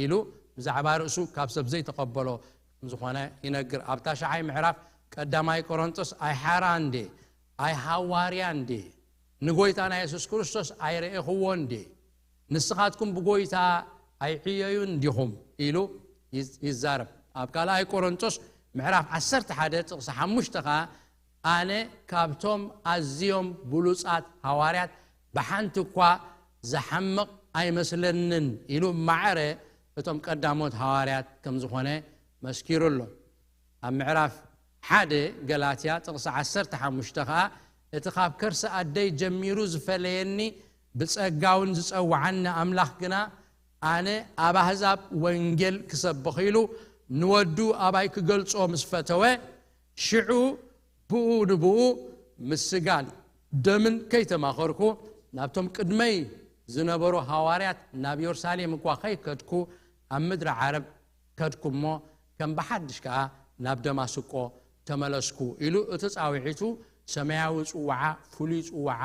ኢሉ ብዛዕባ ርእሱ ካብ ሰብ ዘይተቐበሎ ከም ዝኾነ ይነግር። ኣብ ታሽዓይ ምዕራፍ ቀዳማይ ቆሮንቶስ፣ ኣይ ሓራ እንዴ? ኣይ ሃዋርያ እንዴ? ንጎይታና የሱስ ክርስቶስ ኣይረኤኽዎ እንዴ? ንስኻትኩም ብጎይታ ኣይዕየዩን ዲኹም? ኢሉ ይዝ-፣ ይዛረብ። ኣብ ካልኣይ ቆሮንቶስ ምዕራፍ ዓሰርተ ሓደ ጥቕሲ ሓሙሽተ ኸኣ፣ ኣነ ካብቶም ኣዝዮም ብሉጻት ሃዋርያት ብሓንቲ እኳ ዝሓምቕ ኣይመስለንን ኢሉ ማዕረ እቶም ቀዳሞት ሃዋርያት ከም ዝኾነ መስኪሩ ኣሎ። ኣብ ምዕራፍ ሓደ ገላትያ ጥቕሲ ዓሰርተ ሓሙሽተ ኸኣ፣ እቲ ካብ ከርሲ ኣደይ ጀሚሩ ዝፈለየኒ ብጸጋውን ዝጸውዓኒ ኣምላኽ ግና፣ ኣነ ኣብ ኣህዛብ ወንጌል ክሰብኽ ኢሉ ንወዱ ኣባይ ክገልጾ ምስ ፈተወ፣ ሽዑ ብኡ ንብኡ ምስ ስጋን ደምን ከይተማኸርኩ፣ ናብቶም ቅድመይ ዝነበሩ ሃዋርያት ናብ የሩሳሌም እኳ ከይከድኩ፣ ኣብ ምድሪ ዓረብ ከድኩ እሞ፣ ከም ብሓድሽ ከኣ ናብ ደማስቆ ተመለስኩ ኢሉ፣ እቲ ጻውዒቱ ሰማያዊ ጽዋዓ፣ ፍሉይ ጽዋዓ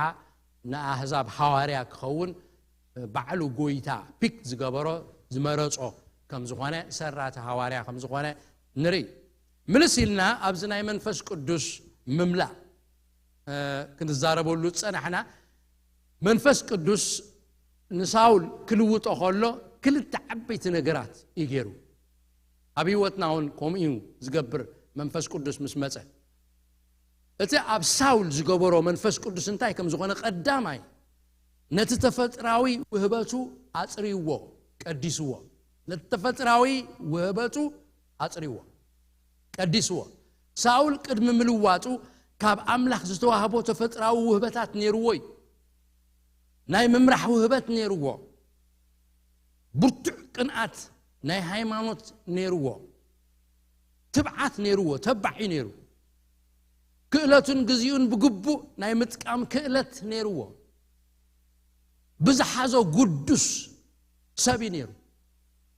ንኣህዛብ ሃዋርያ ክኸውን ባዕሉ ጎይታ ፒክ ዝገበሮ፣ ዝመረጾ ከም ዝኾነ፣ ሰራቲ ሃዋርያ ከም ዝኾነ ንርኢ። ምልስ ኢልና ኣብዚ ናይ መንፈስ ቅዱስ ምምላእ፣ እ፣ ክንዛረበሉ ዝጸናሕና፣ መንፈስ ቅዱስ ንሳውል ክልውጦ ከሎ ክልተ ዓበይቲ ነገራት እዩ ገይሩ። ኣብ ህይወትና እውን ከምኡ እዩ ዝገብር። መንፈስ ቅዱስ ምስ መጸ፣ እቲ ኣብ ሳውል ዝገበሮ መንፈስ ቅዱስ እንታይ ከም ዝኾነ፣ ቀዳማይ ነቲ ተፈጥራዊ ውህበቱ ኣጽርይዎ፣ ቀዲስዎ። ነቲ ተፈጥራዊ ውህበቱ ኣጽርይዎ፣ ቀዲስዎ። ሳውል ቅድሚ ምልዋጡ ካብ ኣምላኽ ዝተዋህቦ ተፈጥራዊ ውህበታት ነይርዎ እዩ። ናይ ምምራሕ ውህበት ነይርዎ። ብርቱዕ ቅንኣት ናይ ሃይማኖት ነይርዎ። ትብዓት ነይርዎ፣ ተባዕ እዩ ነይሩ። ክእለቱን ግዜኡን ብግቡእ ናይ ምጥቃም ክእለት ነይርዎ። ብዝሓዞ ግዱስ ሰብ እዩ ነይሩ።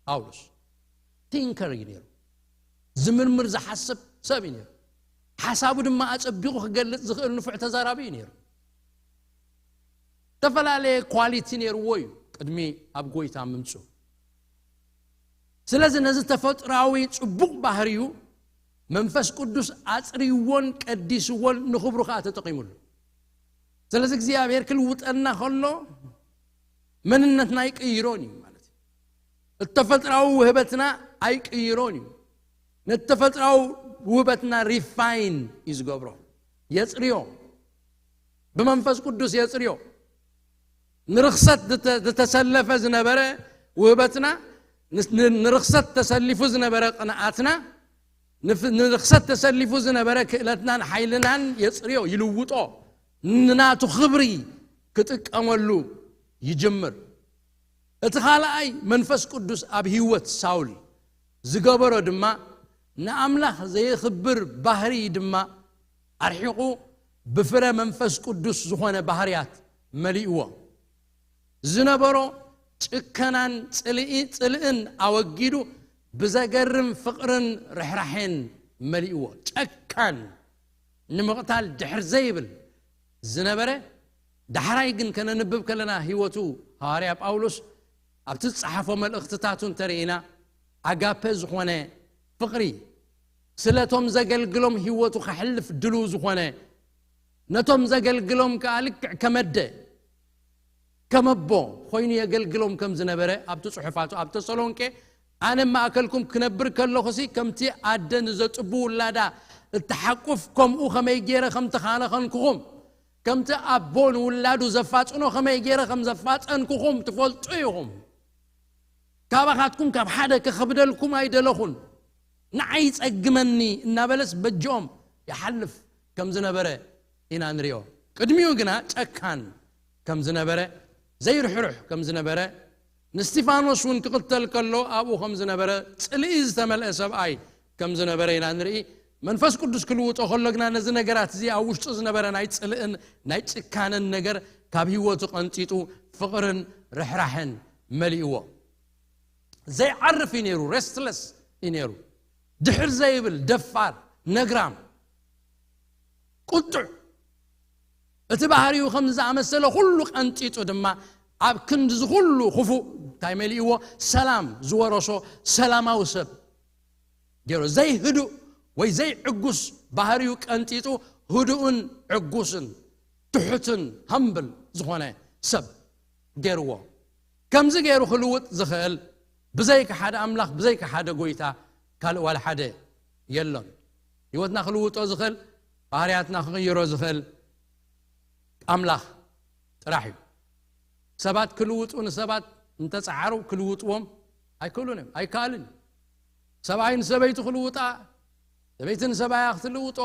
ጳውሎስ ቲንከር እዩ ነይሩ። ዝምርምር፣ ዝሓስብ ሰብ እዩ ነይሩ። ሓሳቡ ድማ ኣጸቢቑ ክገልጽ ዝኽእል ንፉዕ ተዛራቢ እዩ ነይሩ። ዝተፈላለየ ኳሊቲ ነይርዎ እዩ ቅድሚ ኣብ ጎይታ ምምጽኡ። ስለዚ ነዚ ተፈጥራዊ ጽቡቕ ባህሪኡ መንፈስ ቅዱስ ኣጽርይዎን ቀዲስዎን ንኽብሩ ከኣ ተጠቒሙሉ። ስለዚ እግዚኣብሔር ክልውጠና ከሎ መንነትና ኣይቅይሮን እዩ ማለት እዩ። እቲ ተፈጥራዊ ውህበትና ኣይቅይሮን እዩ። ነቲ ተፈጥራዊ ውህበትና ሪፋይን እዩ ዝገብሮ፣ የጽርዮ፣ ብመንፈስ ቅዱስ የጽርዮ። ንርኽሰት ዝተ-፣ ዝተሰለፈ ዝነበረ ውህበትና፣ ንስ-፣ ን-፣ ንርኽሰት ተሰሊፉ ዝነበረ ቅንኣትና፣ ንፍ-፣ ንርኽሰት ተሰሊፉ ዝነበረ ክእለትናን ሓይልናን የጽርዮ፣ ይልውጦ፣ ንናቱ ክብሪ ክጥቀመሉ ይጅምር። እቲ ካልኣይ መንፈስ ቅዱስ ኣብ ህይወት ሳውል ዝገበሮ ድማ ንኣምላኽ ዘየኽብር ባህሪ ድማ ኣርሒቑ ብፍረ መንፈስ ቅዱስ ዝኾነ ባህርያት መሊእዎ። ዝነበሮ ጭከናን ጽልኢ-፣ ጽልእን ኣወጊዱ ብዘገርም ፍቕርን ርሕራሕን መሊእዎ። ጨካን፣ ንምቕታል ድሕር ዘይብል ዝነበረ፣ ዳሕራይ ግን ከነንብብ ከለና ህይወቱ ሃዋርያ ጳውሎስ ኣብቲ ዝጸሓፎ መልእኽትታቱ እንተርኢና ኣጋፐ ዝኾነ ፍቕሪ፣ ስለቶም ዘገልግሎም ህይወቱ ከሕልፍ ድልው ዝኾነ፣ ነቶም ዘገልግሎም ከኣ ልክዕ ከመደ ከመቦ ኮይኑ የገልግሎም ከም ዝነበረ ኣብቲ ጽሑፋቱ ኣብ ተሰሎንቄ፣ ኣነ ማእከልኩም ክነብር ከለኹሲ ከምቲ ኣደ ንዘጥቡ ውላዳ እትሓቁፍ ከምኡ ከመይ ገይረ ከም ተኻነኸንኩኹም፣ ከምቲ ኣቦ ንውላዱ ዘፋጽኖ ከመይ ገይረ ከም ዘፋጸንኩኹም ትፈልጡ ኢኹም። ካባኻትኩም ካብ ሓደ ክኸብደልኩም ኣይደለኹን፣ ንዓይ ይጸግመኒ እናበለስ በጅኦም ይሓልፍ ከም ዝነበረ ኢና ንሪኦ። ቅድሚኡ ግና ጨካን ከም ዝነበረ፣ ዘይርሕሩሕ ከም ዝነበረ፣ ንስቲፋኖስ እውን ክቕተል ከሎ ኣብኡ ከም ዝነበረ፣ ጽልኢ ዝተመልአ ሰብኣይ ከም ዝነበረ ኢና ንርኢ። መንፈስ ቅዱስ ክልውጦ ከሎ ግና ነዚ ነገራት እዚ ኣብ ውሽጡ ዝነበረ ናይ ጽልእን ናይ ጭካነን ነገር ካብ ህይወቱ ቀንጢጡ ፍቕርን ርሕራሕን መሊእዎ። ዘይዓርፍ እዩ ነይሩ፣ ሬስትለስ እዩ ነይሩ። ድሕር ዘይብል ደፋር፣ ነግራም፣ ቁጡዕ። እቲ ባህሪኡ ከም ዝኣመሰለ ኩሉ ቀንጢጡ ድማ ኣብ ክንዲ ዝኹሉ ክፉእ እንታይ መሊእዎ? ሰላም ዝወረሶ ሰላማዊ ሰብ ገይሩ። ዘይህዱእ ወይ ዘይዕጉስ ባህሪኡ ቀንጢጡ ህዱእን ዕጉስን ትሑትን ሃምብል ዝኾነ ሰብ ገይርዎ። ከምዚ ገይሩ ክልውጥ ዝኽእል ብዘይካ ሓደ ኣምላኽ፣ ብዘይካ ሓደ ጎይታ ካልእ ዋላ ሓደ የሎን። ህይወትና ክልውጦ ዝኽእል፣ ባህርያትና ክቕይሮ ዝኽእል ኣምላኽ ጥራሕ እዩ። ሰባት ክልውጡ ንሰባት እንተፀዓሩ ክልውጥዎም ኣይክእሉን እዮም። ኣይከኣልን እዩ። ሰብኣይ ንሰበይቱ ክልውጣ፣ ሰበይቲ ንሰብኣያ ክትልውጦ፣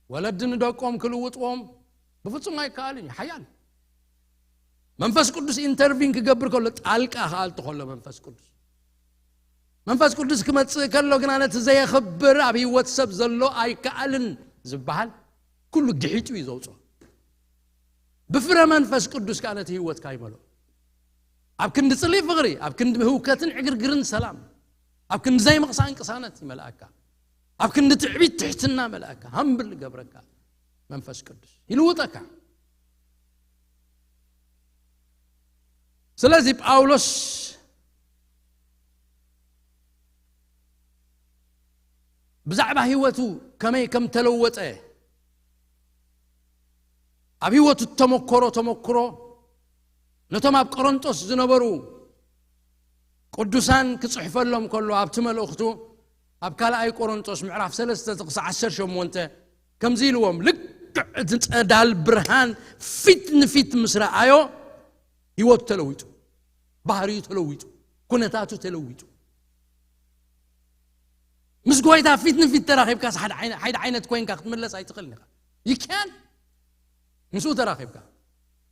ወለዲ ንደቆም ክልውጥዎም ብፍጹም ኣይከኣልን እዩ። ሓያል መንፈስ ቅዱስ ኢንተርቪን ክገብር ከሎ፣ ጣልቃ ክኣቱ ከሎ መንፈስ ቅዱስ፣ መንፈስ ቅዱስ ክመጽእ ከሎ ግና ነቲ ዘየኽብር ኣብ ህይወት ሰብ ዘሎ ኣይከኣልን ዝበሃል ኩሉ ግሒጡ እዩ ዘውፅኦ። ብፍረ መንፈስ ቅዱስ ከዓ ነቲ ህይወትካ ይመልኦ። ኣብ ክንዲ ጽልኢ ፍቕሪ፣ ኣብ ክንዲ ህውከትን ዕግርግርን ሰላም፣ ኣብ ክንዲ ዘይምቕሳን ቅሳነት ይመልኣካ፣ ኣብ ክንዲ ትዕቢት ትሕትና መልኣካ፣ ሃምብል ገብረካ መንፈስ ቅዱስ ይልውጠካ። ስለዚ ጳውሎስ ብዛዕባ ህይወቱ ከመይ ከም ተለወጠ፣ ኣብ ህይወቱ ተመኮሮ ተመክሮ ነቶም ኣብ ቆሮንጦስ ዝነበሩ ቅዱሳን ክጽሕፈሎም ከሎ፣ ኣብቲ መልእኽቱ ኣብ ካልኣይ ቆሮንጦስ ምዕራፍ ሰለስተ ጥቕሲ ዓሰርተ ሸሞንተ ከምዚ ኢልዎም፣ ልክዕ እቲ ጸዳል ብርሃን ፊት ንፊት ምስ ረኣዮ ህይወቱ ተለዊጡ፣ ባህሪኡ ተለዊጡ፣ ኩነታቱ ተለዊጡ። ምስ ጎይታ ፊት ንፊት ተራኺብካስ ሓደ ዓይነ-፣ ሓደ ዓይነት ኮይንካ ክትምለስ ኣይትኽእልን ኢኻ። You can ምስኡ ተራኺብካ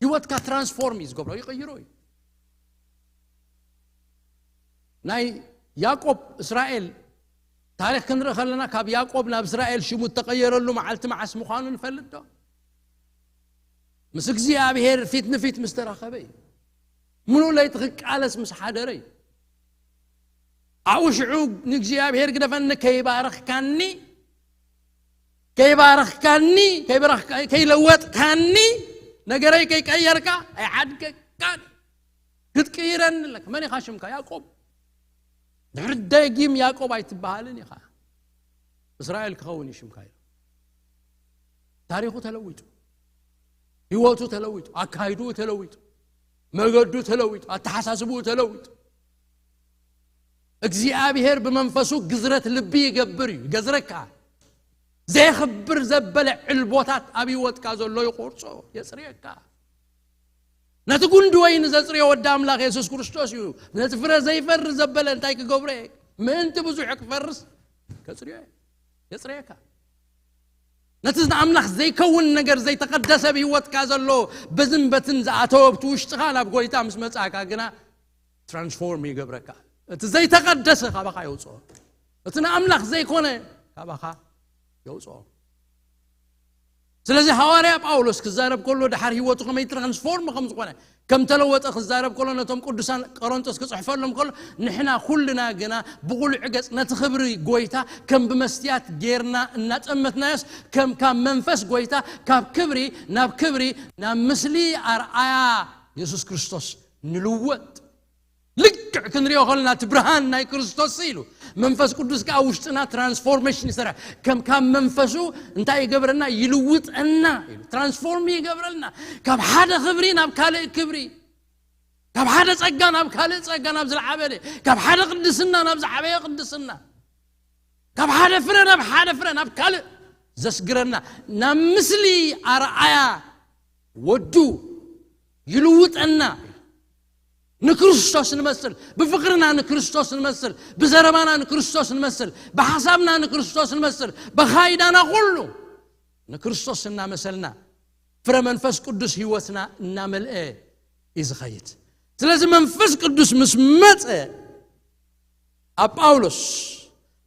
ህይወትካ ትራንስፎርም እዩ ዝገብሮ፣ ይቕይሮ እዩ። ናይ ያዕቆብ እስራኤል ታሪኽ ክንርኢ ከለና፣ ካብ ያዕቆብ ናብ እስራኤል ሽሙ እተቐየረሉ መዓልቲ መዓስ ምዃኑ ንፈልጥ ዶ? ምስ እግዚኣብሔር ፊት ንፊት ምስ ተራኸበ እዩ። ምሉእ ለይቲ ክቃለስ ምስ ሓደረ እዩ። ኣብኡ ሽዑ ንእግዚኣብሔር ግደፈኒ፣ ከይባረኽካኒ፣ ከይባረኽካኒ፣ ከይባረኽ-፣ ከይለወጥካኒ፣ ነገረይ ከይቀየርካ ኣይዓድገካን። ክትቅይረኒ ኣለካ። መን ኢኻ ሽምካ? ያዕቆብ። ድሕሪ ደጊም ያዕቆብ ኣይትበሃልን ኢኻ። እስራኤል ክኸውን እዩ ሽምካ ኢሉ። ታሪኹ ተለዊጡ፣ ህይወቱ ተለዊጡ፣ ኣካይድኡ ተለዊጡ፣ መገዱ ተለዊጡ፣ ኣተሓሳስብኡ ተለዊጡ። እግዚኣብሔር ብመንፈሱ ግዝረት ልቢ ይገብር እዩ፣ ይገዝረካ። ዘየኽብር ዘበለ ዕልቦታት ኣብ ህይወትካ ዘሎ ይቆርጾ፣ የጽርየካ። ነቲ ጉንዲ ወይኒ ዘጽርዮ ወዲ ኣምላኽ የሱስ ክርስቶስ እዩ። ነቲ ፍረ ዘይፈሪ ዘበለ እንታይ ክገብሮ እየ? ምእንቲ ብዙሕ ክፈርስ ከጽርዮ እየ፣ የጽርየካ። ነቲ ንኣምላኽ ዘይከውን ነገር ዘይተቐደሰ ብህይወትካ ዘሎ በዝን በትን ዝኣተወ ኣብቲ ውሽጥኻ ናብ ጎይታ ምስ መጻእካ ግና ትራንስፎርም ይገብረካ። እቲ ዘይተቐደሰ ካባኻ የውፅኦ፣ እቲ ንኣምላኽ ዘይኮነ ካባኻ የውፅኦ። ስለዚ ሃዋርያ ጳውሎስ ክዛረብ ከሎ ድሓር ህይወቱ ከመይ ትራንስፎርም ከም ዝኾነ፣ ከም ተለወጠ ክዛረብ ከሎ፣ ነቶም ቅዱሳን ቆሮንቶስ ክጽሕፈሎም ከሎ፣ ንሕና ኩልና ግና ብቑሉዕ ገጽ ነቲ ክብሪ ጎይታ ከም ብመስትያት ጌርና እናጠመትናዮስ፣ ከም ካብ መንፈስ ጎይታ ካብ ክብሪ ናብ ክብሪ፣ ናብ ምስሊ ኣርኣያ የሱስ ክርስቶስ ንልወጥ። ልክዕ ክንሪኦ ከለና እቲ ብርሃን ናይ ክርስቶስ ኢሉ መንፈስ ቅዱስ ከዓ ውሽጥና ትራንስፎርሜሽን ይሰርሕ። ከም ካብ መንፈሱ እንታይ ይገብረና? ይልውጠና ኢሉ ትራንስፎርም ይገብረልና። ካብ ሓደ ክብሪ ናብ ካልእ ክብሪ፣ ካብ ሓደ ጸጋ ናብ ካልእ ጸጋ፣ ናብ ዝለዓበለ፣ ካብ ሓደ ቅድስና ናብ ዝዓበየ ቅድስና፣ ካብ ሓደ ፍረ ናብ ሓደ ፍረ፣ ናብ ካልእ ዘስግረና፣ ናብ ምስሊ ኣርኣያ ወዱ ይልውጠና። ንክርስቶስ ንመስል፣ ብፍቕርና ንክርስቶስ ንመስል፣ ብዘረባና ንክርስቶስ ንመስል፣ ብሓሳብና ንክርስቶስ ንመስል፣ ብኻይዳና ኩሉ ንክርስቶስ እናመሰልና ፍረ መንፈስ ቅዱስ ህይወትና እናመልአ እዩ ዝኸይድ። ስለዚ መንፈስ ቅዱስ ምስ መጸ፣ ኣብ ጳውሎስ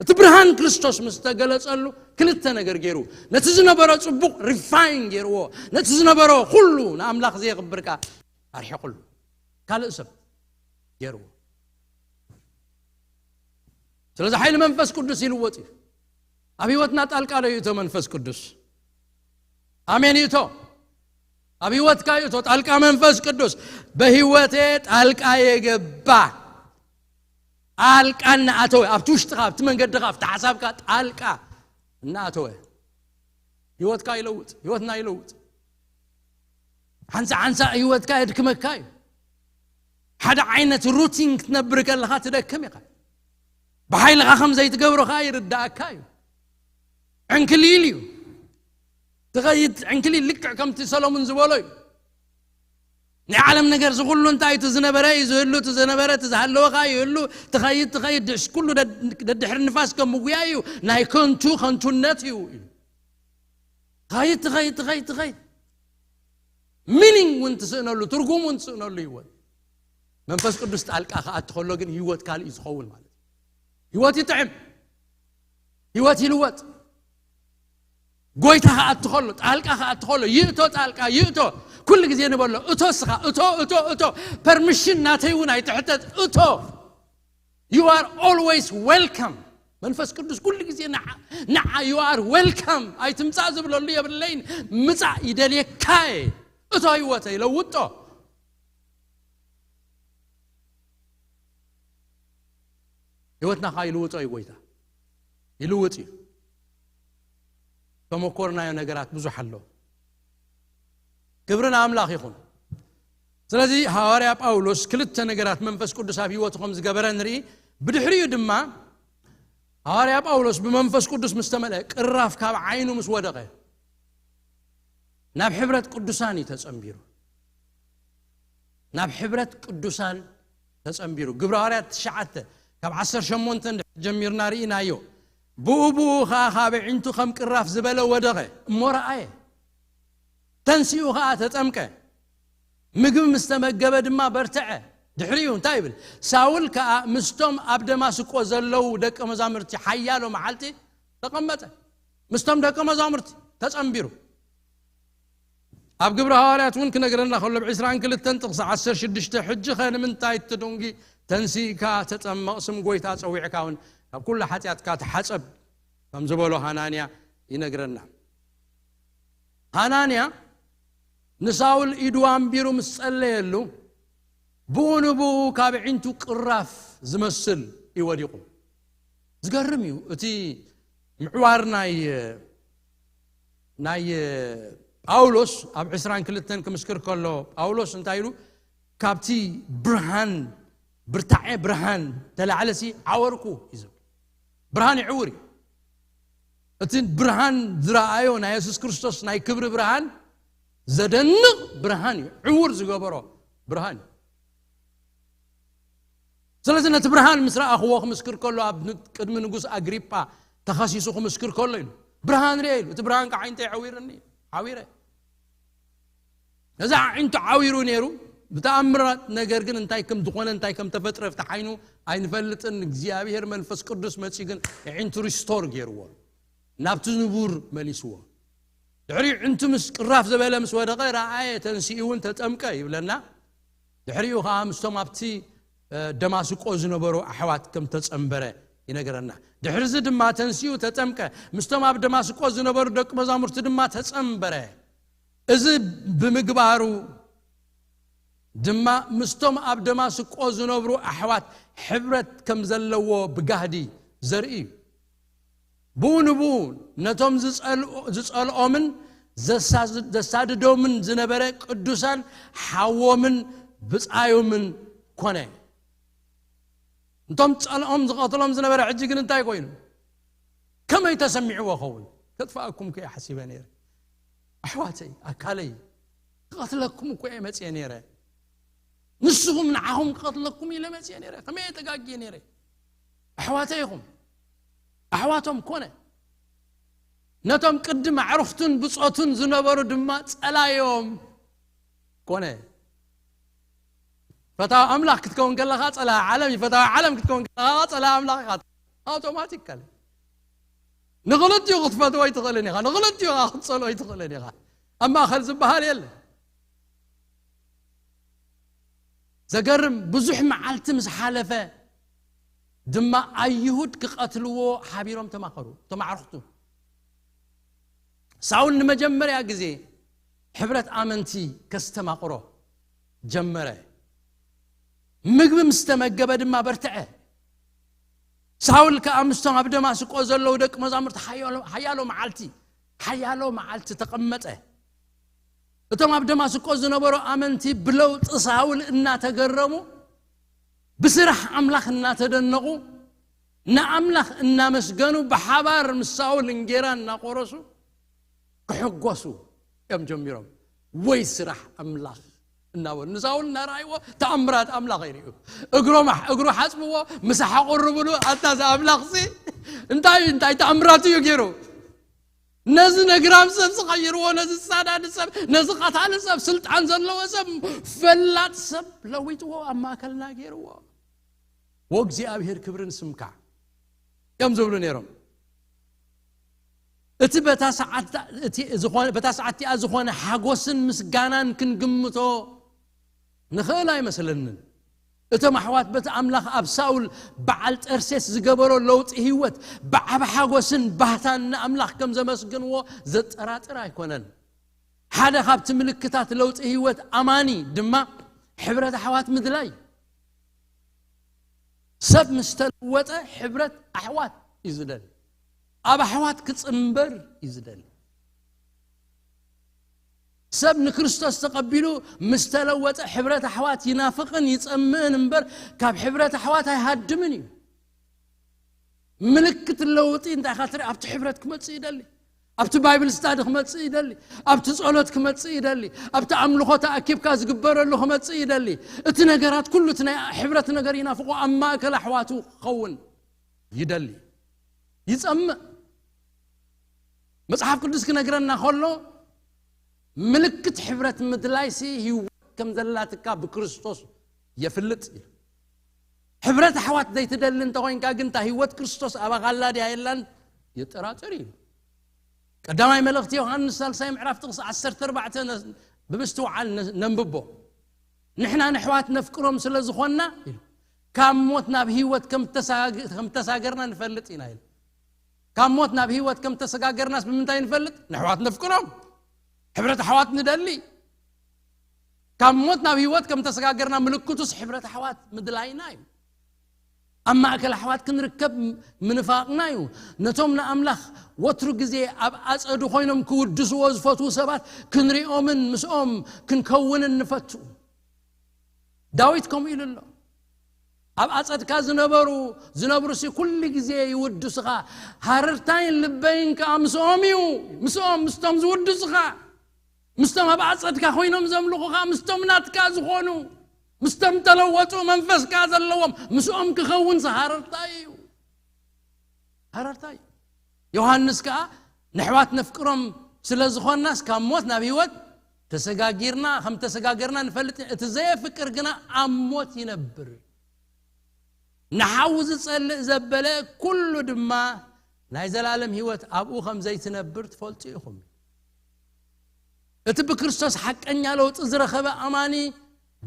እቲ ብርሃን ክርስቶስ ምስ ተገለጸሉ ክልተ ነገር ገይሩ፣ ነቲ ዝነበሮ ጽቡቕ ሪፋይን ገይርዎ፣ ነቲ ዝነበሮ ኩሉ ንኣምላኽ ዘየኽብር ከኣ ኣርሒቑሉ፣ ካልእ ሰብ ገይርዎ። ስለዚ ሓይሊ መንፈስ ቅዱስ ይልወጥ እዩ። ኣብ ህይወትና ጣልቃ ዶ ይእቶ መንፈስ ቅዱስ? ኣሜን ይእቶ። ኣብ ህይወትካ ይእቶ ጣልቃ መንፈስ ቅዱስ። በህይወቴ ጣልቃ የገባ፣ ጣልቃ እናኣተወ፣ ኣብቲ ውሽጥኻ፣ ኣብቲ መንገድኻ፣ ኣብቲ ሓሳብካ ጣልቃ እናኣተወ ህይወትካ ይለውጥ፣ ህይወትና ይለውጥ። ሓንሳ ሓንሳ ህይወትካ የድክመካ እዩ። ሓደ ዓይነት ሩቲን ክትነብር ከለኻ ትደክም ኢኻ። ብሓይልኻ ከም ዘይትገብሮ ኸዓ ይርዳእካ እዩ። ዕንክሊል እዩ። ትኸይድ ዕንክሊል፣ ልክዕ ከምቲ ሰሎሙን ዝበሎ እዩ። ናይ ዓለም ነገር ዝኹሉ እንታይ፣ እቲ ዝነበረ እዩ ዝህሉ፣ እቲ ዝነበረ፣ እቲ ዝሃለወ ኸኣ ይህሉ። ትኸይድ ትኸይድ፣ ድሽ ኩሉ ደድ- ደድሕሪ ንፋስ ከም ምጉያ እዩ። ናይ ከንቱ ከንቱነት እዩ ኢሉ። ትኸይድ ትኸይድ ትኸይድ ትኸይድ፣ ሚኒንግ እውን ትስእነሉ፣ ትርጉም እውን ትስእነሉ ህይወት። መንፈስ ቅዱስ ጣልቃ ክኣቲ ከሎ ግን ህይወት ካልእ እዩ ዝኸውን ማለት እዩ። ህይወት ይጥዕም፣ ህይወት ይልወጥ። ጎይታ ክኣቲ ከሎ፣ ጣልቃ ክኣቲ ከሎ፣ ይእቶ ጣልቃ ይእቶ። ኩሉ ግዜ ንበሎ፣ እቶ እስኻ፣ እቶ እቶ እቶ። ፐርሚሽን ናተይ እውን ኣይትሕተት፣ እቶ። You are always welcome። መንፈስ ቅዱስ ኩሉ ግዜ ንዓ ንዓ you are welcome። ኣይትምጻእ ዝብለሉ የብለይን። ምጻእ ይደልየካ እየ። እቶ ህይወተይ ለውጦ። ህይወትና ኸዓ ይልውጦ እዩ ጎይታ። ይልውጥ እዩ። ተመኮርናዮ ነገራት ብዙሕ ኣሎ። ክብሪ ንኣምላኽ ይኹን። ስለዚ ሃዋርያ ጳውሎስ ክልተ ነገራት መንፈስ ቅዱስ ኣብ ህይወቱ ከም ዝገበረ ንርኢ። ብድሕሪኡ ድማ ሃዋርያ ጳውሎስ ብመንፈስ ቅዱስ ምስ ተመልአ፣ ቅራፍ ካብ ዓይኑ ምስ ወደቐ፣ ናብ ሕብረት ቅዱሳን እዩ ተጸንቢሩ። ናብ ሕብረት ቅዱሳን ተጸንቢሩ። ግብረ ሃዋርያት ትሽዓተ ካብ ዓሰርተ ሸሞንተ እንድሕር ጀሚርና ርኢናዮ። ብኡ ብኡ ኸኣ ካብ ኣዒንቱ ከም ቅራፍ ዝበለ ወደቐ፣ እሞ ረኣየ። ተንሲኡ ኸኣ ተጠምቀ። ምግቢ ምስ ተመገበ ድማ በርትዐ። ድሕሪኡ እንታይ ይብል? ሳውል ከኣ ምስቶም ኣብ ደማስቆ ዘለዉ ደቀ መዛሙርቲ ሓያሎ መዓልቲ ተቐመጠ። ምስቶም ደቀ መዛሙርቲ ተጸንቢሩ። ኣብ ግብረ ሃዋርያት እውን ክነግረና ከሎ፣ ኣብ ዕስራን ክልተን ጥቕሲ ዓሰርተ ሽዱሽተ፣ ሕጂ ኸ ንምንታይ እቲ ደንጊ ተንሲእካ ተጸመቕ፣ ስም ጎይታ ጸዊዕካ እውን ካብ ኩሉ ሓጢኣትካ ተሓጸብ ከም ዝበሎ ሃናንያ ይነግረና። ሃናንያ ንሳውል ኢዱ ኣንቢሩ ምስ ጸለየሉ፣ ብኡ ንብኡ ካብ ኣዒንቱ ቅራፍ ዝመስል እዩ ወዲቑ። ዝገርም እዩ። እቲ ምዕዋር ናይ ናይ ጳውሎስ ኣብ ዕስራን ክልተን ክምስክር ከሎ፣ ጳውሎስ እንታይ ኢሉ? ካብቲ ብርሃን፣ ብርታዐ ብርሃን ተላዕለሲ ዓወርኩ እዩ ዝብል። ብርሃን ይዕውር እዩ። እቲ ብርሃን ዝረኣዮ ናይ የሱስ ክርስቶስ ናይ ክብሪ ብርሃን ዘደንቕ ብርሃን እዩ። ዕውር ዝገበሮ ብርሃን እዩ። ስለዚ ነቲ ብርሃን ምስ ረኣኽዎ ክምስክር ከሎ፣ ኣብ ን- ቅድሚ ንጉስ ኣግሪጳ ተኸሲሱ ክምስክር ከሎ ኢሉ፣ "ብርሃን ርኤ" ኢሉ። እቲ ብርሃን ከዓ ዓይንተይ ዓዊርኒ፣ ዓዊረ። ነዚ ኣዒንቱ ዓዊሩ ነይሩ ብተኣምራት፣ ነገር ግን እንታይ ከም ዝኾነ እንታይ ከም ተፈጥረ ኣብቲ ዓይኑ ኣይንፈልጥን። እግዚኣብሔር መንፈስ ቅዱስ መጺኡ ግን ኣዒንቱ ሪስቶር ገይርዎ፣ ናብቲ ንቡር መሊስዎ። ድሕሪ ኣዒንቱ ምስ ቅራፍ ዝበለ ምስ ወደቐ ረኣየ፣ ተንሲኡ እውን ተጠምቀ ይብለና። ድሕሪኡ ኸዓ ምስቶም ኣብቲ ደማስቆ ዝነበሩ ኣሕዋት ከም ተጸንበረ ይነግረና። ድሕርዚ ድማ ተንሲኡ ተጠምቀ፣ ምስቶም ኣብ ደማስቆ ዝነበሩ ደቂ መዛሙርቲ ድማ ተጸንበረ። እዚ ብምግባሩ ድማ ምስቶም ኣብ ደማስቆ ዝነብሩ ኣሕዋት ሕብረት ከም ዘለዎ ብጋህዲ ዘርኢ እዩ። ብኡ ንብኡ ነቶም ዝጸልኦ- ዝጸልኦምን ዘሳ- ዘሳድዶምን ዝነበረ ቅዱሳን ሓዎምን ብጻዮምን ኮነ። እንቶም ጸልኦም ዝቐትሎም ዝነበረ ሕጂ ግን እንታይ ኮይኑ? ከመይ ተሰሚዕዎ ኸውን? ከጥፍኣኩም እኮ እየ ሓሲበ ነይረ። ኣሕዋተይ፣ ኣካለይ፣ ክቐትለኩም እኮ እየ መጽየ ነይረ። ንስኹም ንዓኹም ክቐትለኩም ኢለ መጽየ ነይረ። ከመይ እየ ተጋግየ ነይረ? ኣሕዋተይ ኢኹም። ኣሕዋቶም ኮነ። ነቶም ቅድም ኣዕሩኽቱን ብጾቱን ዝነበሩ ድማ ጸላዮም ኮነ። ፈታዊ ኣምላኽ ክትከውን ከለኻ ጸላኢ ዓለም እዩ። ፈታዊ ዓለም ክትከውን ከለኻ ጸላኢ ኣምላኽ ኢኻ። ኣውቶማቲካሊ። ንኽልቲኡ ክትፈትዎ ኣይትኽእልን ኢኻ። ንኽልቲኡ ኸኣ ክትጸልኦ ኣይትኽእልን ኢኻ። ኣብ ማእከል ዝበሃል የለን። ዘገርም፣ ብዙሕ መዓልቲ ምስ ሓለፈ ድማ ኣይሁድ ክቐትልዎ ሓቢሮም ተማኸሩ፣ እቶም ኣዕሩኽቱ። ሳውል ንመጀመርያ ግዜ ሕብረት ኣመንቲ ከስተማቕሮ ጀመረ። ምግቢ ምስ ተመገበ ድማ በርትዐ። ሳውል ከኣ ምስቶም ኣብ ደማስቆ ዘለዉ ደቂ መዛሙርቲ ሓያሎ- ሓያሎ መዓልቲ፣ ሓያሎ መዓልቲ ተቐመጠ። እቶም ኣብ ደማስቆ ዝነበሩ ኣመንቲ ብለውጢ ሳውል እናተገረሙ፣ ብስራሕ ኣምላኽ እናተደነቑ፣ ንኣምላኽ እናመስገኑ፣ ብሓባር ምስ ሳውል እንጌራ እናቖረሱ ክሕጎሱ እዮም ጀሚሮም። ወይ ስራሕ ኣምላኽ! እናበሉ ንሳውን እናረኣይዎ ተኣምራት ኣምላኽ ይርእዩ። እግሮም ኣሕ- እግሩ ሓፅብዎ፣ ምሳሕ ኣቕርብሉ። ኣታ እዚ ኣምላኽ ሲ እንታይ እንታይ ተኣምራት እዩ ገይሩ? ነዚ ነግራም ሰብ ዝቐይርዎ፣ ነዚ ዝሳዳድ ሰብ፣ ነዚ ቀታሊ ሰብ፣ ስልጣን ዘለዎ ሰብ፣ ፈላጥ ሰብ ለዊጥዎ ኣብ ማእከልና ገይርዎ። ወእግዚኣብሔር ክብርን ስምካ እዮም ዝብሉ ነይሮም። እቲ በታ ሰዓት እቲ ዝኾነ በታ ሰዓት እቲኣ ዝኾነ ሓጎስን ምስጋናን ክንግምቶ ንኽእል ኣይመስለንን። እቶም ኣሕዋት በቲ ኣምላኽ ኣብ ሳውል በዓል ጠርሴስ ዝገበሮ ለውጢ ህይወት ብዓቢ ሓጎስን ባህታን ንኣምላኽ ከም ዘመስግንዎ ዘጠራጥር ኣይኮነን። ሓደ ካብቲ ምልክታት ለውጢ ህይወት ኣማኒ ድማ ሕብረት ኣሕዋት ምድላይ። ሰብ ምስ ተለወጠ ሕብረት ኣሕዋት እዩ ዝደሊ። ኣብ ኣሕዋት ክጽንበር እዩ ዝደሊ። ሰብ ንክርስቶስ ተቐቢሉ ምስ ተለወጠ ሕብረት ኣሕዋት ይናፍቕን ይጸምእን እምበር ካብ ሕብረት ኣሕዋት ኣይሃድምን እዩ። ምልክት ለውጢ እንታይ ኢኻ ትርኢ? ኣብቲ ሕብረት ክመጽእ ይደሊ። ኣብቲ ባይብል ስታዲ ክመጽእ ይደሊ። ኣብቲ ጸሎት ክመጽእ ይደሊ። ኣብቲ ኣምልኾ ተኣኪብካ ዝግበረሉ ክመጽእ ይደሊ። እቲ ነገራት ኩሉ እቲ ናይ ሕብረት ነገር ይናፍቖ ኣብ ማእከል ኣሕዋቱ ክኸውን ይደሊ። ይጸምእ። መጽሓፍ ቅዱስ ክነግረና ከሎ ምልክት ሕብረት ምድላይሲ ህይወት ከም ዘላትካ ብክርስቶስ የፍልጥ እዩ። ሕብረት ኣሕዋት ዘይትደሊ እንተኾይንካ ግን እታ ህይወት ክርስቶስ ኣባኻ ኣላ ድያ የላን የጠራጥር እዩ። ቀዳማይ መልእኽቲ ዮሃንስ ሳልሳይ ምዕራፍ ጥቕሲ ዓሰርተ ኣርባዕተ ነ- ብምስትውዓል ነ- ነንብቦ። ንሕና ንሕዋት ነፍቅሮም ስለ ዝኾንና ኢሉ ካብ ሞት ናብ ህይወት ከም ተሳግ- ከም ተሳገርና ንፈልጥ ኢና ኢሉ። ካብ ሞት ናብ ህይወት ከም ተሰጋገርናስ ብምንታይ ንፈልጥ? ንሕዋት ነፍቅሮም፣ ሕብረት ኣሕዋት ንደሊ። ካብ ሞት ናብ ህይወት ከም ተሰጋገርና ምልክቱስ ሕብረት ኣሕዋት ምድላይና እዩ። ኣብ ማእከል ኣሕዋት ክንርከብ ምንፋቕና እዩ። ነቶም ንኣምላኽ ወትሩ ግዜ ኣብ ኣጸዱ ኮይኖም ክውድስዎ ዝፈትዉ ሰባት ክንሪኦምን ምስኦም ክንከውንን ንፈቱ። ዳዊት ከምኡ ኢሉ ኣሎ። ኣብ ኣጸድካ ዝነበሩ ዝነብሩሲ ኩሉ ግዜ ይውድስኻ፣ ሃረርታይን ልበይን ከኣ ምስኦም እዩ። ምስኦም ምስቶም ዝውድስኻ፣ ምስቶም ኣብ ኣጸድካ ኮይኖም ዘምልኹኻ፣ ምስቶም ናትካ ዝኾኑ፣ ምስቶም ተለወጡ መንፈስካ ዘለዎም ምስኦም ክኸውን ሃረርታይ እዩ። ሃረርታይ እዩ። ዮሃንስ ከኣ ንሕዋት ነፍቅሮም ስለ ዝኾንናስ ካብ ሞት ናብ ህይወት ተሰጋጊርና ከም ተሰጋገርና ንፈልጥ ኢና። እቲ ዘየፍቅር ግና ኣብ ሞት ይነብር። ንሓዉ ዝጸልእ ዘበለ ኩሉ ድማ ናይ ዘላለም ህይወት ኣብኡ ከም ዘይትነብር ትፈልጡ ኢኹም። እቲ ብክርስቶስ ሓቀኛ ለውጢ ዝረኸበ ኣማኒ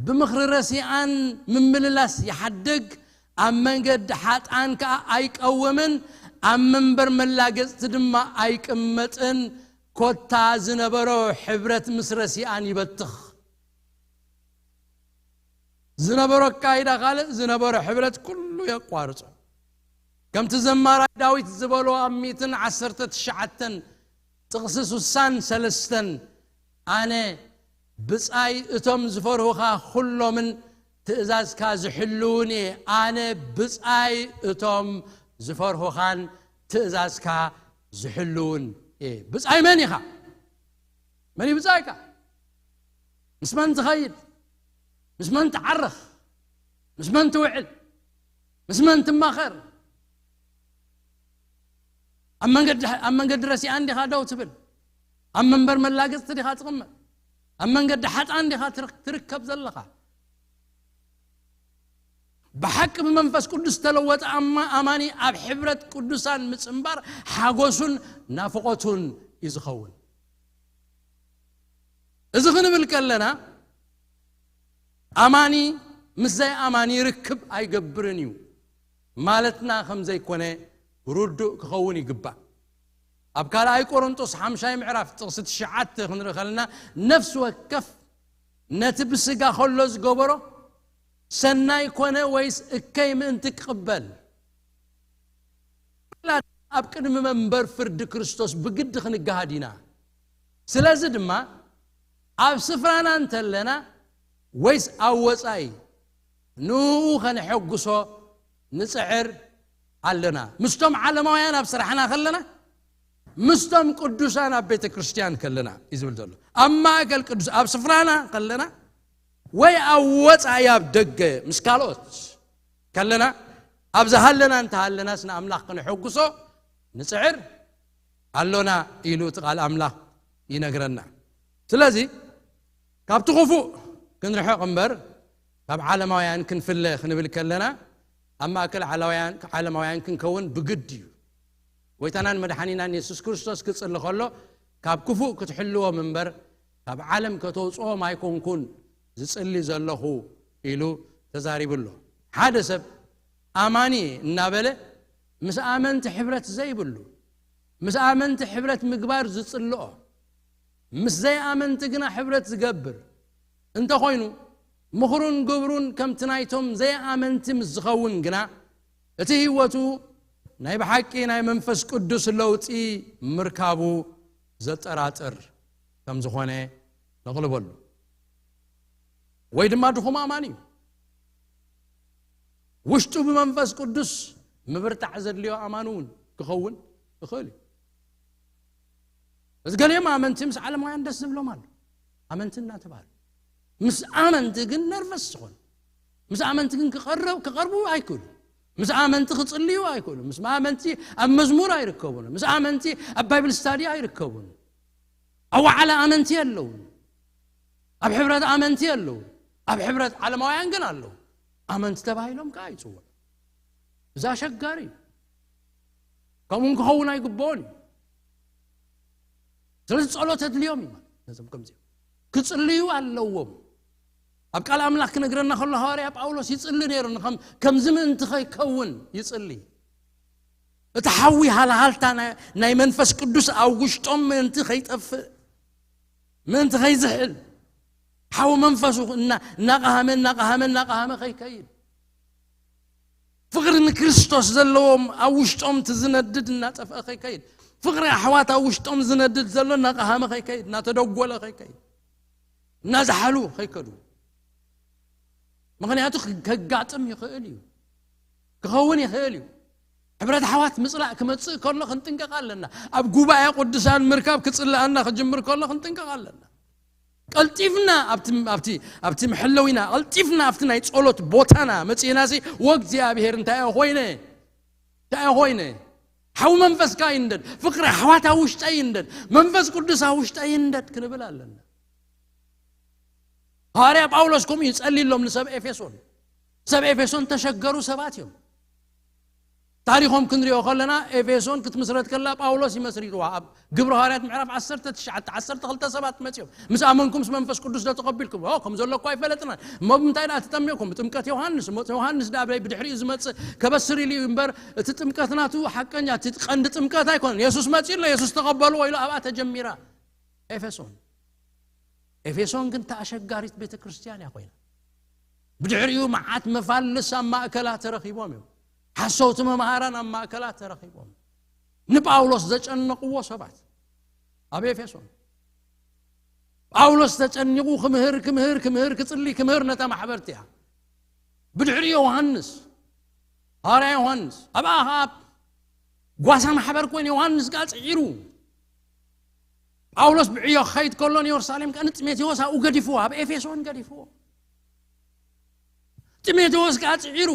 ብምኽሪ ረሲኣን ምምልላስ ይሓድግ፣ ኣብ መንገዲ ሓጥኣን ከኣ ኣይቀውምን፣ ኣብ መንበር መላገጽቲ ድማ ኣይቅመጥን። ኮታ ዝነበሮ ሕብረት ምስ ረሲኣን ይበትኽ። ዝነበሮ ኣካይዳ ካልእ፣ ዝነበሮ ሕብረት ኩሉ የቋርጾ። ከምቲ ዘማራይ ዳዊት ዝበሎ ኣብ ሚእትን ዓሰርተ ትሽዓተን ጥቕሲ ሱሳን ሰለስተን፣ ኣነ ብጻይ እቶም ዝፈርሁኻ ኩሎምን ትእዛዝካ ዝሕልውን እየ። ኣነ ብጻይ እቶም ዝፈርሁኻን ትእዛዝካ ዝሕልውን እየ። ብጻይ መን ኢኻ? መን እዩ ብጻይካ? ምስ መን ትኸይድ? ምስ መን ትዓርኽ? ምስ መን ትውዕል? ምስ መን ትማኸር? ኣብ መንገዲ ኣብ መንገዲ ረሲኣን ዲኻ ደው ትብል? ኣብ መንበር መላገጽቲ ዲኻ ትቕመጥ? ኣብ መንገዲ ሓጥኣን ዲኻ ትርክ- ትርከብ ዘለኻ? ብሓቂ ብመንፈስ ቅዱስ ዝተለወጠ ኣማ- ኣማኒ ኣብ ሕብረት ቅዱሳን ምጽንባር ሓጎሱን ናፍቖቱን እዩ ዝኸውን። እዚ ክንብል ከለና ኣማኒ ምስ ዘይኣማኒ ርክብ ኣይገብርን እዩ ማለትና ከም ዘይኮነ ርዱእ ክኸውን ይግባእ። ኣብ ካልኣይ ቆሮንጦስ ሓምሻይ ምዕራፍ ጥቕሲ ትሽዓተ ክንርኢ ከለና ነፍሲ ወከፍ ነቲ ብስጋ ከሎ ዝገበሮ ሰናይ ኮነ ወይስ እከይ ምእንቲ ክቕበል ኣብ ቅድሚ መንበር ፍርዲ ክርስቶስ ብግዲ ክንገሃድ ኢና። ስለዚ ድማ ኣብ ስፍራና እንተለና ወይስ ኣብ ወጻኢ ንኡ ከነሐጉሶ ንጽዕር ኣለና። ምስቶም ዓለማውያን ኣብ ስራሕና ከለና፣ ምስቶም ቅዱሳን ኣብ ቤተ ክርስቲያን ከለና እዩ ዝብል ዘሎ። ኣብ ማእከል ቅዱስ ኣብ ስፍራና ከለና ወይ ኣብ ወጻኢ ኣብ ደገ ምስ ካልኦት ከለና፣ ኣብ ዝሃለና እንተሃለናስ ንኣምላኽ ክነሐጉሶ ንጽዕር ኣሎና ኢሉ እቲ ቃል ኣምላኽ ይነግረና። ስለዚ ካብቲ ክፉእ ክንርሕቕ እምበር ካብ ዓለማውያን ክንፍለ ክንብል ከለና፣ ኣብ ማእከል ዓለማውያን ዓለማውያን ክንከውን ብግድ እዩ። ጎይታናን መድሓኒናን የሱስ ክርስቶስ ክጽሊ ከሎ፣ ካብ ክፉእ ክትሕልዎም እምበር ካብ ዓለም ከተውጽኦም ኣይኮንኩን ዝጽሊ ዘለኹ ኢሉ ተዛሪቡ ኣሎ። ሓደ ሰብ ኣማኒ እናበለ ምስ ኣመንቲ ሕብረት ዘይብሉ፣ ምስ ኣመንቲ ሕብረት ምግባር ዝጽልኦ፣ ምስ ዘይኣመንቲ ግና ሕብረት ዝገብር እንተኾይኑ፣ ምኽሩን ግብሩን ከምቲ ናይቶም ዘይኣመንቲ ምስ ዝኸውን ግና፣ እቲ ህይወቱ ናይ ብሓቂ ናይ መንፈስ ቅዱስ ለውጢ ምርካቡ ዘጠራጥር ከም ዝኾነ ነቕልበሉ። ወይ ድማ ድኹም ኣማኒ እዩ። ውሽጡ ብመንፈስ ቅዱስ ምብርታዕ ዘድልዮ ኣማኒ እውን ክኸውን ይኽእል እዩ። እዚ ገሊኦም ኣመንቲ ምስ ዓለማውያን ደስ ዝብሎም ኣሎ። ኣመንቲ እናተባህሉ። ምስ ኣመንቲ ግን ነርቨስ ዝኾኑ። ምስ ኣመንቲ ግን ክቐረብ-፣ ክቐርቡ ኣይክእሉ። ምስ ኣመንቲ ክጽልዩ ኣይክእሉ። ምስ ኣመንቲ ኣብ መዝሙር ኣይርከቡን። ምስ ኣመንቲ ኣብ ባይብል ስታዲ ኣይርከቡን። ኣብ ዋዕላ ኣመንቲ ኣለዉ። ኣብ ሕብረት ኣመንቲ ኣለዉ። ኣብ ሕብረት ዓለማውያን ግን ኣለዉ። ኣመንቲ ተባሂሎም ከኣ ይጽውዑ። እዚ ኣሸጋሪ እዩ። ከምኡ ክኸውን ኣይግብኦን እዩ። ስለዚ ጸሎት ኣድልዮም እዩ ማለት ነዞም ከምዚኦም። ክጽልዩ ኣለዎም። ኣብ ቃል ኣምላኽ ክነግረና ከሎ ሃዋርያ ጳውሎስ ይጽሊ ነይሩ። ንኸም-፣ ከምዚ ምእንቲ ከይከውን ይጽሊ። እቲ ሓዊ ሃልሃልታ ናይ፣ ናይ መንፈስ ቅዱስ ኣብ ውሽጦም ምእንቲ ከይጠፍእ፣ ምእንቲ ከይዝሕል፣ ሓዊ መንፈሱ እና-፣ እናቐሃመ፣ እናቐሃመ፣ እናቐሃመ ከይከይድ፣ ፍቕሪ ንክርስቶስ ዘለዎም ኣብ ውሽጦም እቲ ዝነድድ እናጠፍአ ከይከይድ፣ ፍቕሪ ኣሕዋት ኣብ ውሽጦም ዝነድድ ዘሎ እናቐሃመ ከይከይድ፣ እናተደጎለ ከይከይድ፣ እናዝሓሉ ከይከዱ። ምኽንያቱ ከጋጥም ይኽእል እዩ። ክኸውን ይኽእል እዩ። ሕብረት ኣሕዋት ምጽላእ ክመጽእ ከሎ ክንጥንቀቕ ኣለና። ኣብ ጉባኤ ቅዱሳን ምርካብ ክጽልኣና ክጅምር ከሎ ክንጥንቀቕ ኣለና። ቀልጢፍና ኣብቲ፣ ኣብቲ፣ ኣብቲ መሐለዊና፣ ቀልጢፍና ኣብቲ ናይ ጸሎት ቦታና መጺእናሲ፣ "ወእግዚኣብሔር፣ እንታይ እየ ኮይነ? እንታይ እየ ኮይነ?" ሓዊ መንፈስካ ይንደድ፣ ፍቕሪ ኣሕዋት ኣብ ውሽጠይ ይንደድ፣ መንፈስ ቅዱስ ኣብ ውሽጠይ ይንደድ ክንብል ኣለና። ሃዋርያ ጳውሎስ ከምኡ እዩ ጸልይሎም ንሰብ ኤፌሶን። ሰብ ኤፌሶን ተሸገሩ ሰባት እዮም። ታሪኾም ክንሪኦ ከለና፣ ኤፌሶን ክትምስረት ከላ ጳውሎስ እዩ መስሪትዋ። ኣብ ግብሪ ሃዋርያት ምዕራፍ ዓሰርተ ትሽዓተ፣ ዓሰርተ ክልተ ሰባት መጺኦም፣ "ምስ ኣመንኩም ምስ መንፈስ ቅዱስ ዶ ተቐቢልኩም?" "ኦ፣ ከም ዘሎ እኳ ኣይፈለጥናን። እሞ ብምንታይ ደኣ ተጠሚቕኩም?" "ብጥምቀት ዮሃንስ። እሞ ዮሃንስ ደኣ ብድሕሪኡ ዝመጽእ ከበስር ኢሉ እዩ እምበር፣ እቲ ጥምቀት ናቱ ሓቀኛ፣ እቲ ቀንዲ ጥምቀት ኣይኮነን። የሱስ መጺኡ ኣሎ፣ የሱስ ተቐበልዎ" ኢሉ ኣብኣ ተጀሚራ ኤፌሶን። ኤፌሶን ግን እታ ኣሸጋሪት ቤተ ክርስቲያን እያ ኮይና። ብድሕሪኡ መዓት መፋልስ ኣብ ማእከላ ተረኺቦም እዮም። ሓሰውቲ መምሃራን ኣብ ማእከላ ተረኺቦም። ንጳውሎስ ዘጨነቕዎ ሰባት ኣብ ኤፌሶን። ጳውሎስ ተጨኒቑ ክምህር፣ ክምህር፣ ክምህር፣ ክጽሊ፣ ክምህር ነታ ማሕበርቲያ። ብድሕሪኡ ዮሃንስ፣ ሃዋርያ ዮሃንስ፣ ኣብኣ ኸኣ ጓሳ ማሕበር ኮይኑ ዮሃንስ ከኣ ጽዒሩ። ጳውሎስ ብዕዮ ክኸይድ ከሎ ንየሩሳሌም ከኣ ንጢሞቴዎስ ኣብኡ ገዲፍዎ፣ ኣብ ኤፌሶን ገዲፍዎ። ጢሞቴዎስ ከኣ ጽዒሩ፣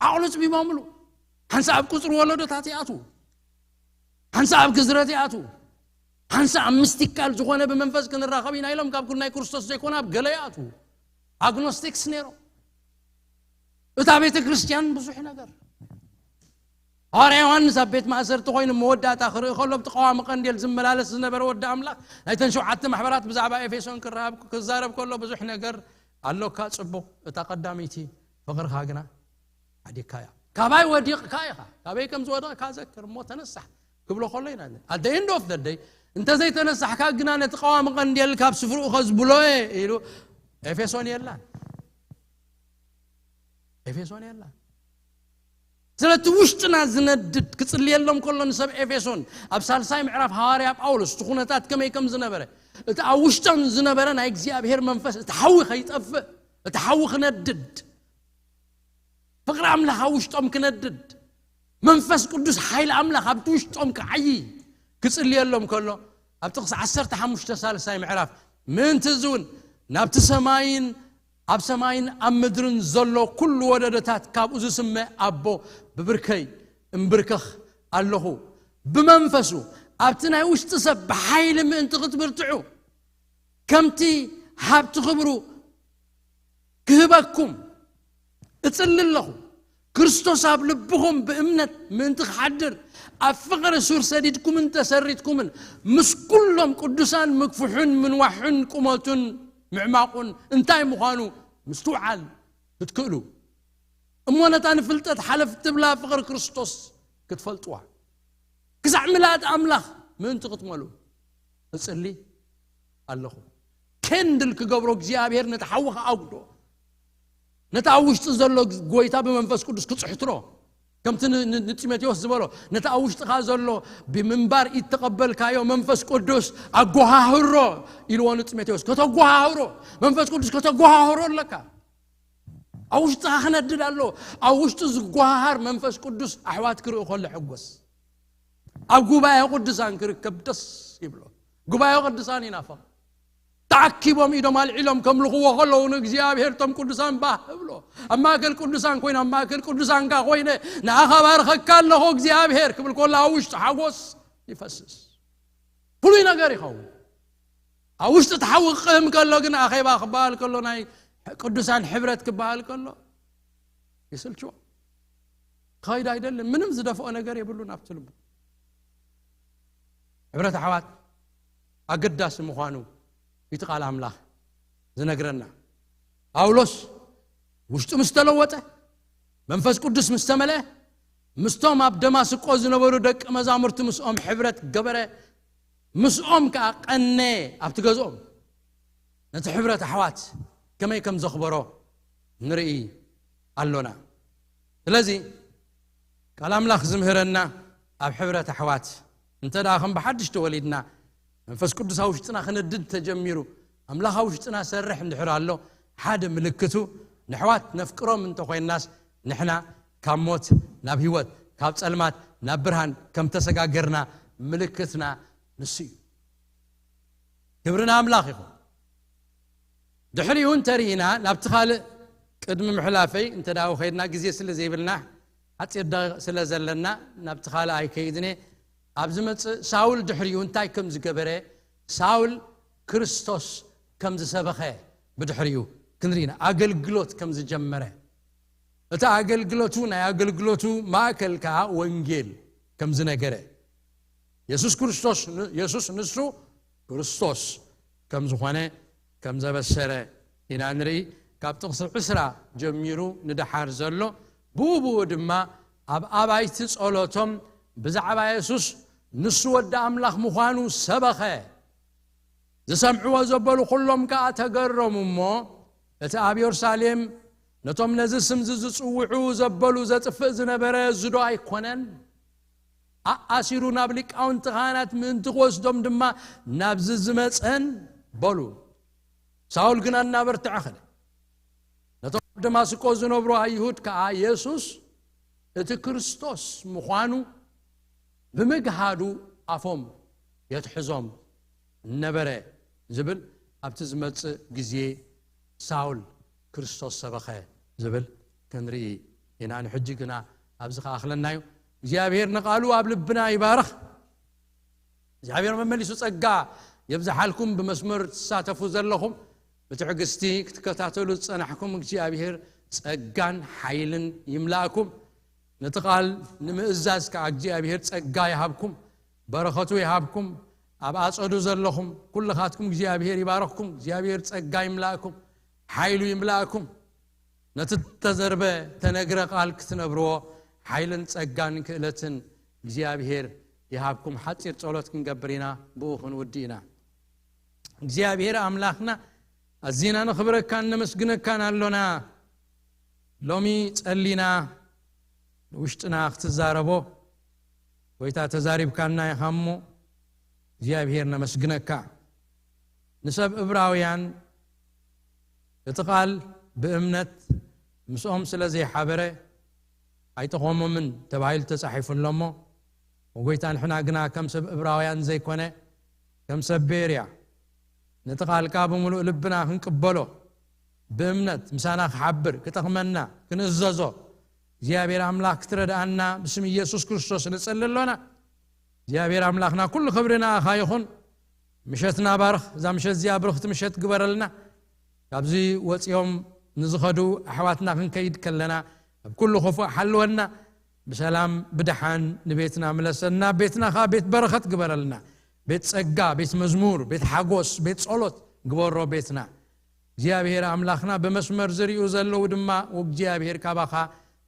ዓቕሉ ጽቢቦምሉ። ሓንሳእ ኣብ ቁጽሪ ወለዶታት ይኣትዉ፣ ሓንሳእ ኣብ ግዝረት ይኣትዉ፣ ሓንሳእ ኣብ ምስቲካል ዝኾነ ብመንፈስ ክንራኸብ ኢና ኢሎም ካብ ጉዳይ ክርስቶስ ዘይኮነ ኣብ ገለ ይኣትዉ። ኣግኖስቲክስ ነይሮም። እታ ቤተ ክርስቲያን ብዙሕ ነገር። ሃዋርያ ዮሃንስ ኣብ ቤት ማእሰርቲ ኮይኑ መወዳእታ ክርኢ ከሎ፣ ኣብቲ ቀዋሚ ቀንዴል ዝመላለስ ዝነበረ ወዲ ኣምላኽ፣ ናይተን ሸውዓተ ማሕበራት ብዛዕባ ኤፌሶን ክረኣብ-፣ ክዛረብ ከሎ፣ ብዙሕ ነገር ኣሎካ፣ ጽቡቕ፣ እታ ቀዳመይቲ ፍቕርኻ ግና ሓዲግካያ። ካባይ ወዲቕካ ኢኻ፣ ካበይ ከም ዝወደቕካ ዘክር እሞ ተነሳሕ ክብሎ ከሎ ኢና። At the end of the day፣ እንተ ዘይተነሳሕካ ግና ነቲ ቀዋሚ ቀንዴል ካብ ስፍርኡ ከዝብሎ እየ ኢሉ ኤፌሶን የላን። ኤፌሶን የላን። ስለቲ ውሽጥና ዝነድድ ክጽልየሎም ከሎ ንሰብ ኤፌሶን ኣብ ሳልሳይ ምዕራፍ ሃዋርያ ጳውሎስ እቲ ኩነታት ከመይ ከም ዝነበረ፣ እቲ ኣብ ውሽጦም ዝነበረ ናይ እግዚኣብሔር መንፈስ፣ እቲ ሓዊ ከይጠፍእ፣ እቲ ሓዊ ክነድድ፣ ፍቕሪ ኣምላኽ ኣብ ውሽጦም ክነድድ፣ መንፈስ ቅዱስ ሓይሊ ኣምላኽ ኣብቲ ውሽጦም ክዓዪ ክጽልየሎም ከሎ፣ ኣብ ጥቕሲ ዓሰርተ ሓሙሽተ ሳልሳይ ምዕራፍ፣ "ምእንቲ እዚ እውን ናብቲ ሰማይን ኣብ ሰማይን ኣብ ምድርን ዘሎ ኩሉ ወለዶታት ካብኡ ዝስመ ኣቦ ብብርከይ እምብርከኽ ኣለኹ። ብመንፈሱ ኣብቲ ናይ ውሽጢ ሰብ ብሓይሊ ምእንቲ ክትብርትዑ፣ ከምቲ ሃብቲ ክብሩ ክህበኩም እጽሊ ኣለኹ። ክርስቶስ ኣብ ልብኹም ብእምነት ምእንቲ ክሓድር፣ ኣብ ፍቕሪ ሱር ሰዲድኩምን ተሰሪትኩምን፣ ምስ ኩሎም ቅዱሳን ምግፍሑን ምንዋሑን ቁመቱን ምዕማቑን እንታይ ምዃኑ ምስትውዓል ክትክእሉ፣ እሞ ነታ ንፍልጠት ሓለፍ ትብላ ፍቕሪ ክርስቶስ ክትፈልጥዋ፣ ክሳዕ ምልኣት ኣምላኽ ምእንቲ ክትመሉ እጽሊ ኣለኹ። ኬንድል ክገብሮ እግዚኣብሔር ነቲ ሓዊ ክኣጉዶ፣ ነቲ ኣብ ውሽጢ ዘሎ ጎይታ ብመንፈስ ቅዱስ ክጽሕትሮ፣ ከምቲ ን- ን- ንጢሞቴዎስ ዝበሎ፣ ነቲ ኣብ ውሽጥኻ ዘሎ ብምንባር ይተቐበልካዮ መንፈስ ቅዱስ ኣጎሃህሮ ኢልዎ ንጢሞቴዎስ። ከተጎሃህሮ፣ መንፈስ ቅዱስ ከተጎሃህሮ ኣለካ። ኣብ ውሽጥኻ ክነድድ ኣሎ። ኣብ ውሽጡ ዝጎሃሃር መንፈስ ቅዱስ ኣሕዋት ክርኢ ከሎ ሕጎስ። ኣብ ጉባኤ ቅዱሳን ክርከብ ደስ ይብሎ። ጉባኤ ቅዱሳን ይናፈቕ። ተኣኪቦም ኢዶም ኣልዒሎም ከምልኽዎ ከለዉ ንእግዚኣብሔር እቶም ቅዱሳን ባህ እብሎ። ኣብ ማእከል ቅዱሳን ኮይነ፣ ኣብ ማእከል ቅዱሳንካ ኮይነ ንኣኻ ባርኸካ ኣለኹ እግዚኣብሔር ክብል ከሎ ኣብ ውሽጡ ሓጎስ ይፈስስ። ፍሉይ ነገር ይኸውን። ኣብ ውሽጢ እቲ ሓዊ ክቕህም ከሎ ግን ኣኼባ ክበሃል ከሎ፣ ናይ ቅዱሳን ሕብረት ክበሃል ከሎ ይስልችዎ። ክኸይድ ኣይደልን። ምንም ዝደፍኦ ነገር የብሉን ኣብቲ ልቡ። ሕብረት ኣሕዋት ኣገዳሲ ምዃኑ እቲ ቃል ኣምላኽ ዝነግረና። ጳውሎስ ውሽጡ ምስ ተለወጠ፣ መንፈስ ቅዱስ ምስ ተመልአ፣ ምስቶም ኣብ ደማስቆ ዝነበሩ ደቂ መዛሙርቲ ምስኦም ሕብረት ገበረ፣ ምስኦም ከኣ ቀነ ኣብቲ ገዝኦም። ነቲ ሕብረት ኣሕዋት ከመይ ከም ዘኽበሮ ንርኢ ኣሎና። ስለዚ ቃል ኣምላኽ ዝምህረና፣ ኣብ ሕብረት ኣሕዋት እንተ ደኣ ከም ብሓድሽ ተወሊድና፣ መንፈስ ቅዱስ ኣብ ውሽጥና ክነድድ ተጀሚሩ፣ ኣምላኽ ኣብ ውሽጥና ሰርሕ እንድሕር ኣሎ፣ ሓደ ምልክቱ፣ ንኣሕዋት ነፍቅሮም እንተኾይንናስ፣ ንሕና ካብ ሞት ናብ ህይወት፣ ካብ ጸልማት ናብ ብርሃን ከም ተሰጋገርና ምልክትና ንሱ እዩ። ክብሪ ንኣምላኽ ይኹን። ድሕሪኡ እንተርኢና፣ ናብቲ ካልእ፣ ቅድሚ ምሕላፈይ እንተ ደኣ ከይድና፣ ግዜ ስለ ዘይብልና፣ ሓጺር ደቂቕ ስለ ዘለና፣ ናብቲ ካልእ ኣይከይድን እየ። ኣብ ዝመጽእ፣ ሳውል ድሕሪኡ እንታይ ከም ዝገበረ፣ ሳውል ክርስቶስ ከም ዝሰበኸ ብድሕሪኡ ክንርኢ ኢና። ኣገልግሎት ከም ዝጀመረ፣ እቲ ኣገልግሎቱ፣ ናይ ኣገልግሎቱ ማእከል ከኣ ወንጌል ከም ዝነገረ፣ የሱስ ክርስቶስ ን- የሱስ ንሱ ክርስቶስ ከም ዝኾነ ከም ዘበሰረ ኢና ንርኢ። ካብ ጥቕሲ ዕስራ ጀሚሩ ንደሓር ዘሎ፣ ብኡ ብኡ ድማ ኣብ ኣባይቲ ጸሎቶም ብዛዕባ የሱስ፣ ንሱ ወዲ ኣምላኽ ምዃኑ ሰበኸ። ዝሰምዕዎ ዘበሉ ኩሎም ከኣ ተገረሙ እሞ፣ እቲ ኣብ የሩሳሌም ነቶም ነዚ ስምዚ ዝጽውዑ ዘበሉ ዘጥፍእ ዝነበረ እዝዶ ኣይኮነን? ኣኣሲሩ ናብ ሊቃውንቲ ካህናት ምእንቲ ክወስዶም ድማ ናብዚ ዝመጸን በሉ። ሳውል ግና እናበርትዐ ኸደ። ነቶም ኣብ ደማስቆ ዝነብሩ ኣይሁድ ከኣ የሱስ እቲ ክርስቶስ ምዃኑ ብምግሃዱ ኣፎም የትሕዞም ነበረ ዝብል፣ ኣብቲ ዝመጽእ ግዜ ሳውል ክርስቶስ ሰበኸ ዝብል ክንርኢ ኢና። ንሕጂ ግና ኣብዚ ክኣኽለና እዩ። እግዚኣብሔር ንቓሉ ኣብ ልብና ይባርኽ። እግዚኣብሔር መመሊሱ ጸጋ የብዝሓልኩም። ብመስመር ትሳተፉ ዘለኹም፣ ብትዕግስቲ ክትከታተሉ ዝጸናሕኩም እግዚኣብሔር ጸጋን ሓይልን ይምላእኩም። ነቲ ቃል ንምእዛዝ ከኣ እግዚኣብሔር ጸጋ ይሃብኩም፣ በረኸቱ ይሃብኩም። ኣብ ኣጸዱ ዘለኹም ኩልኻትኩም እግዚኣብሔር ይባርኽኩም፣ እግዚኣብሔር ጸጋ ይምላእኩም፣ ሓይሉ ይምላእኩም። ነቲ ተዘርበ ተነግረ ቃል ክትነብርዎ ሓይልን ጸጋን ክእለትን እግዚኣብሔር ይሃብኩም። ሓጺር ጸሎት ክንገብር ኢና፣ ብኡ ክንውዲ ኢና። እግዚኣብሔር ኣምላኽና፣ ኣዚና ነኽብረካን ነመስግነካን ኣሎና። ሎሚ ጸሊና ንውሽጥና ክትዛረቦ፣ ጎይታ፣ ተዛሪብካና ኢኻ እሞ እግዚኣብሔር ነመስግነካ። ንሰብ እብራውያን እቲ ቃል ብእምነት ምስኦም ስለ ዘይሓበረ ኣይጠቖሞምን ተባሂሉ ተጻሒፉ ኣሎ እሞ፣ ጎይታ፣ ንሕና ግና ከም ሰብ እብራውያን ዘይኮነ፣ ከም ሰብ ቤርያ፣ ነቲ ቃልካ ብምሉእ ልብና ክንቅበሎ፣ ብእምነት ምሳና ክሓብር፣ ክጠቕመና፣ ክንእዘዞ፣ እግዚኣብሔር ኣምላኽ ክትረድኣና ብስም ኢየሱስ ክርስቶስ ንጸሊ ኣሎና። እግዚኣብሔር ኣምላኽና፣ ኩሉ ክብሪ ንኣኻ ይኹን። ምሸትና ባርኽ፣ እዛ ምሸት እዚኣ ብርኽቲ ምሸት ግበረልና። ካብዚ ወጺኦም ንዝኸዱ ኣሕዋትና ክንከይድ ከለና፣ ካብ ኩሉ ክፉእ ሓልወና፣ ብሰላም ብደሓን ንቤትና ምለሰና። ቤትና ኸዓ ቤት በረኸት ግበረልና። ቤት ጸጋ፣ ቤት መዝሙር፣ ቤት ሓጎስ፣ ቤት ጸሎት ግበሮ ቤትና። እግዚኣብሔር ኣምላኽና፣ ብመስመር ዝርእዩ ዘለዉ ድማ እግዚኣብሔር ካባኻ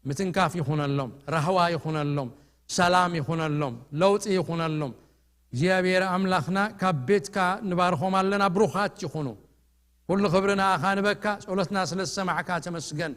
ምትንካፍ ይኹነሎም፣ ራህዋ ይኹነሎም፣ ሰላም ይኹነሎም፣ ለውጢ ይኹነሎም። እግዚኣብሔር ኣምላኽና፣ ካብ ቤትካ ንባርኾም ኣለና፣ ብሩኻት ይኹኑ። ኩሉ ክብሪ ንኣኻ ንበካ። ጸሎትና ስለ ዝሰማዕካ ተመስገን።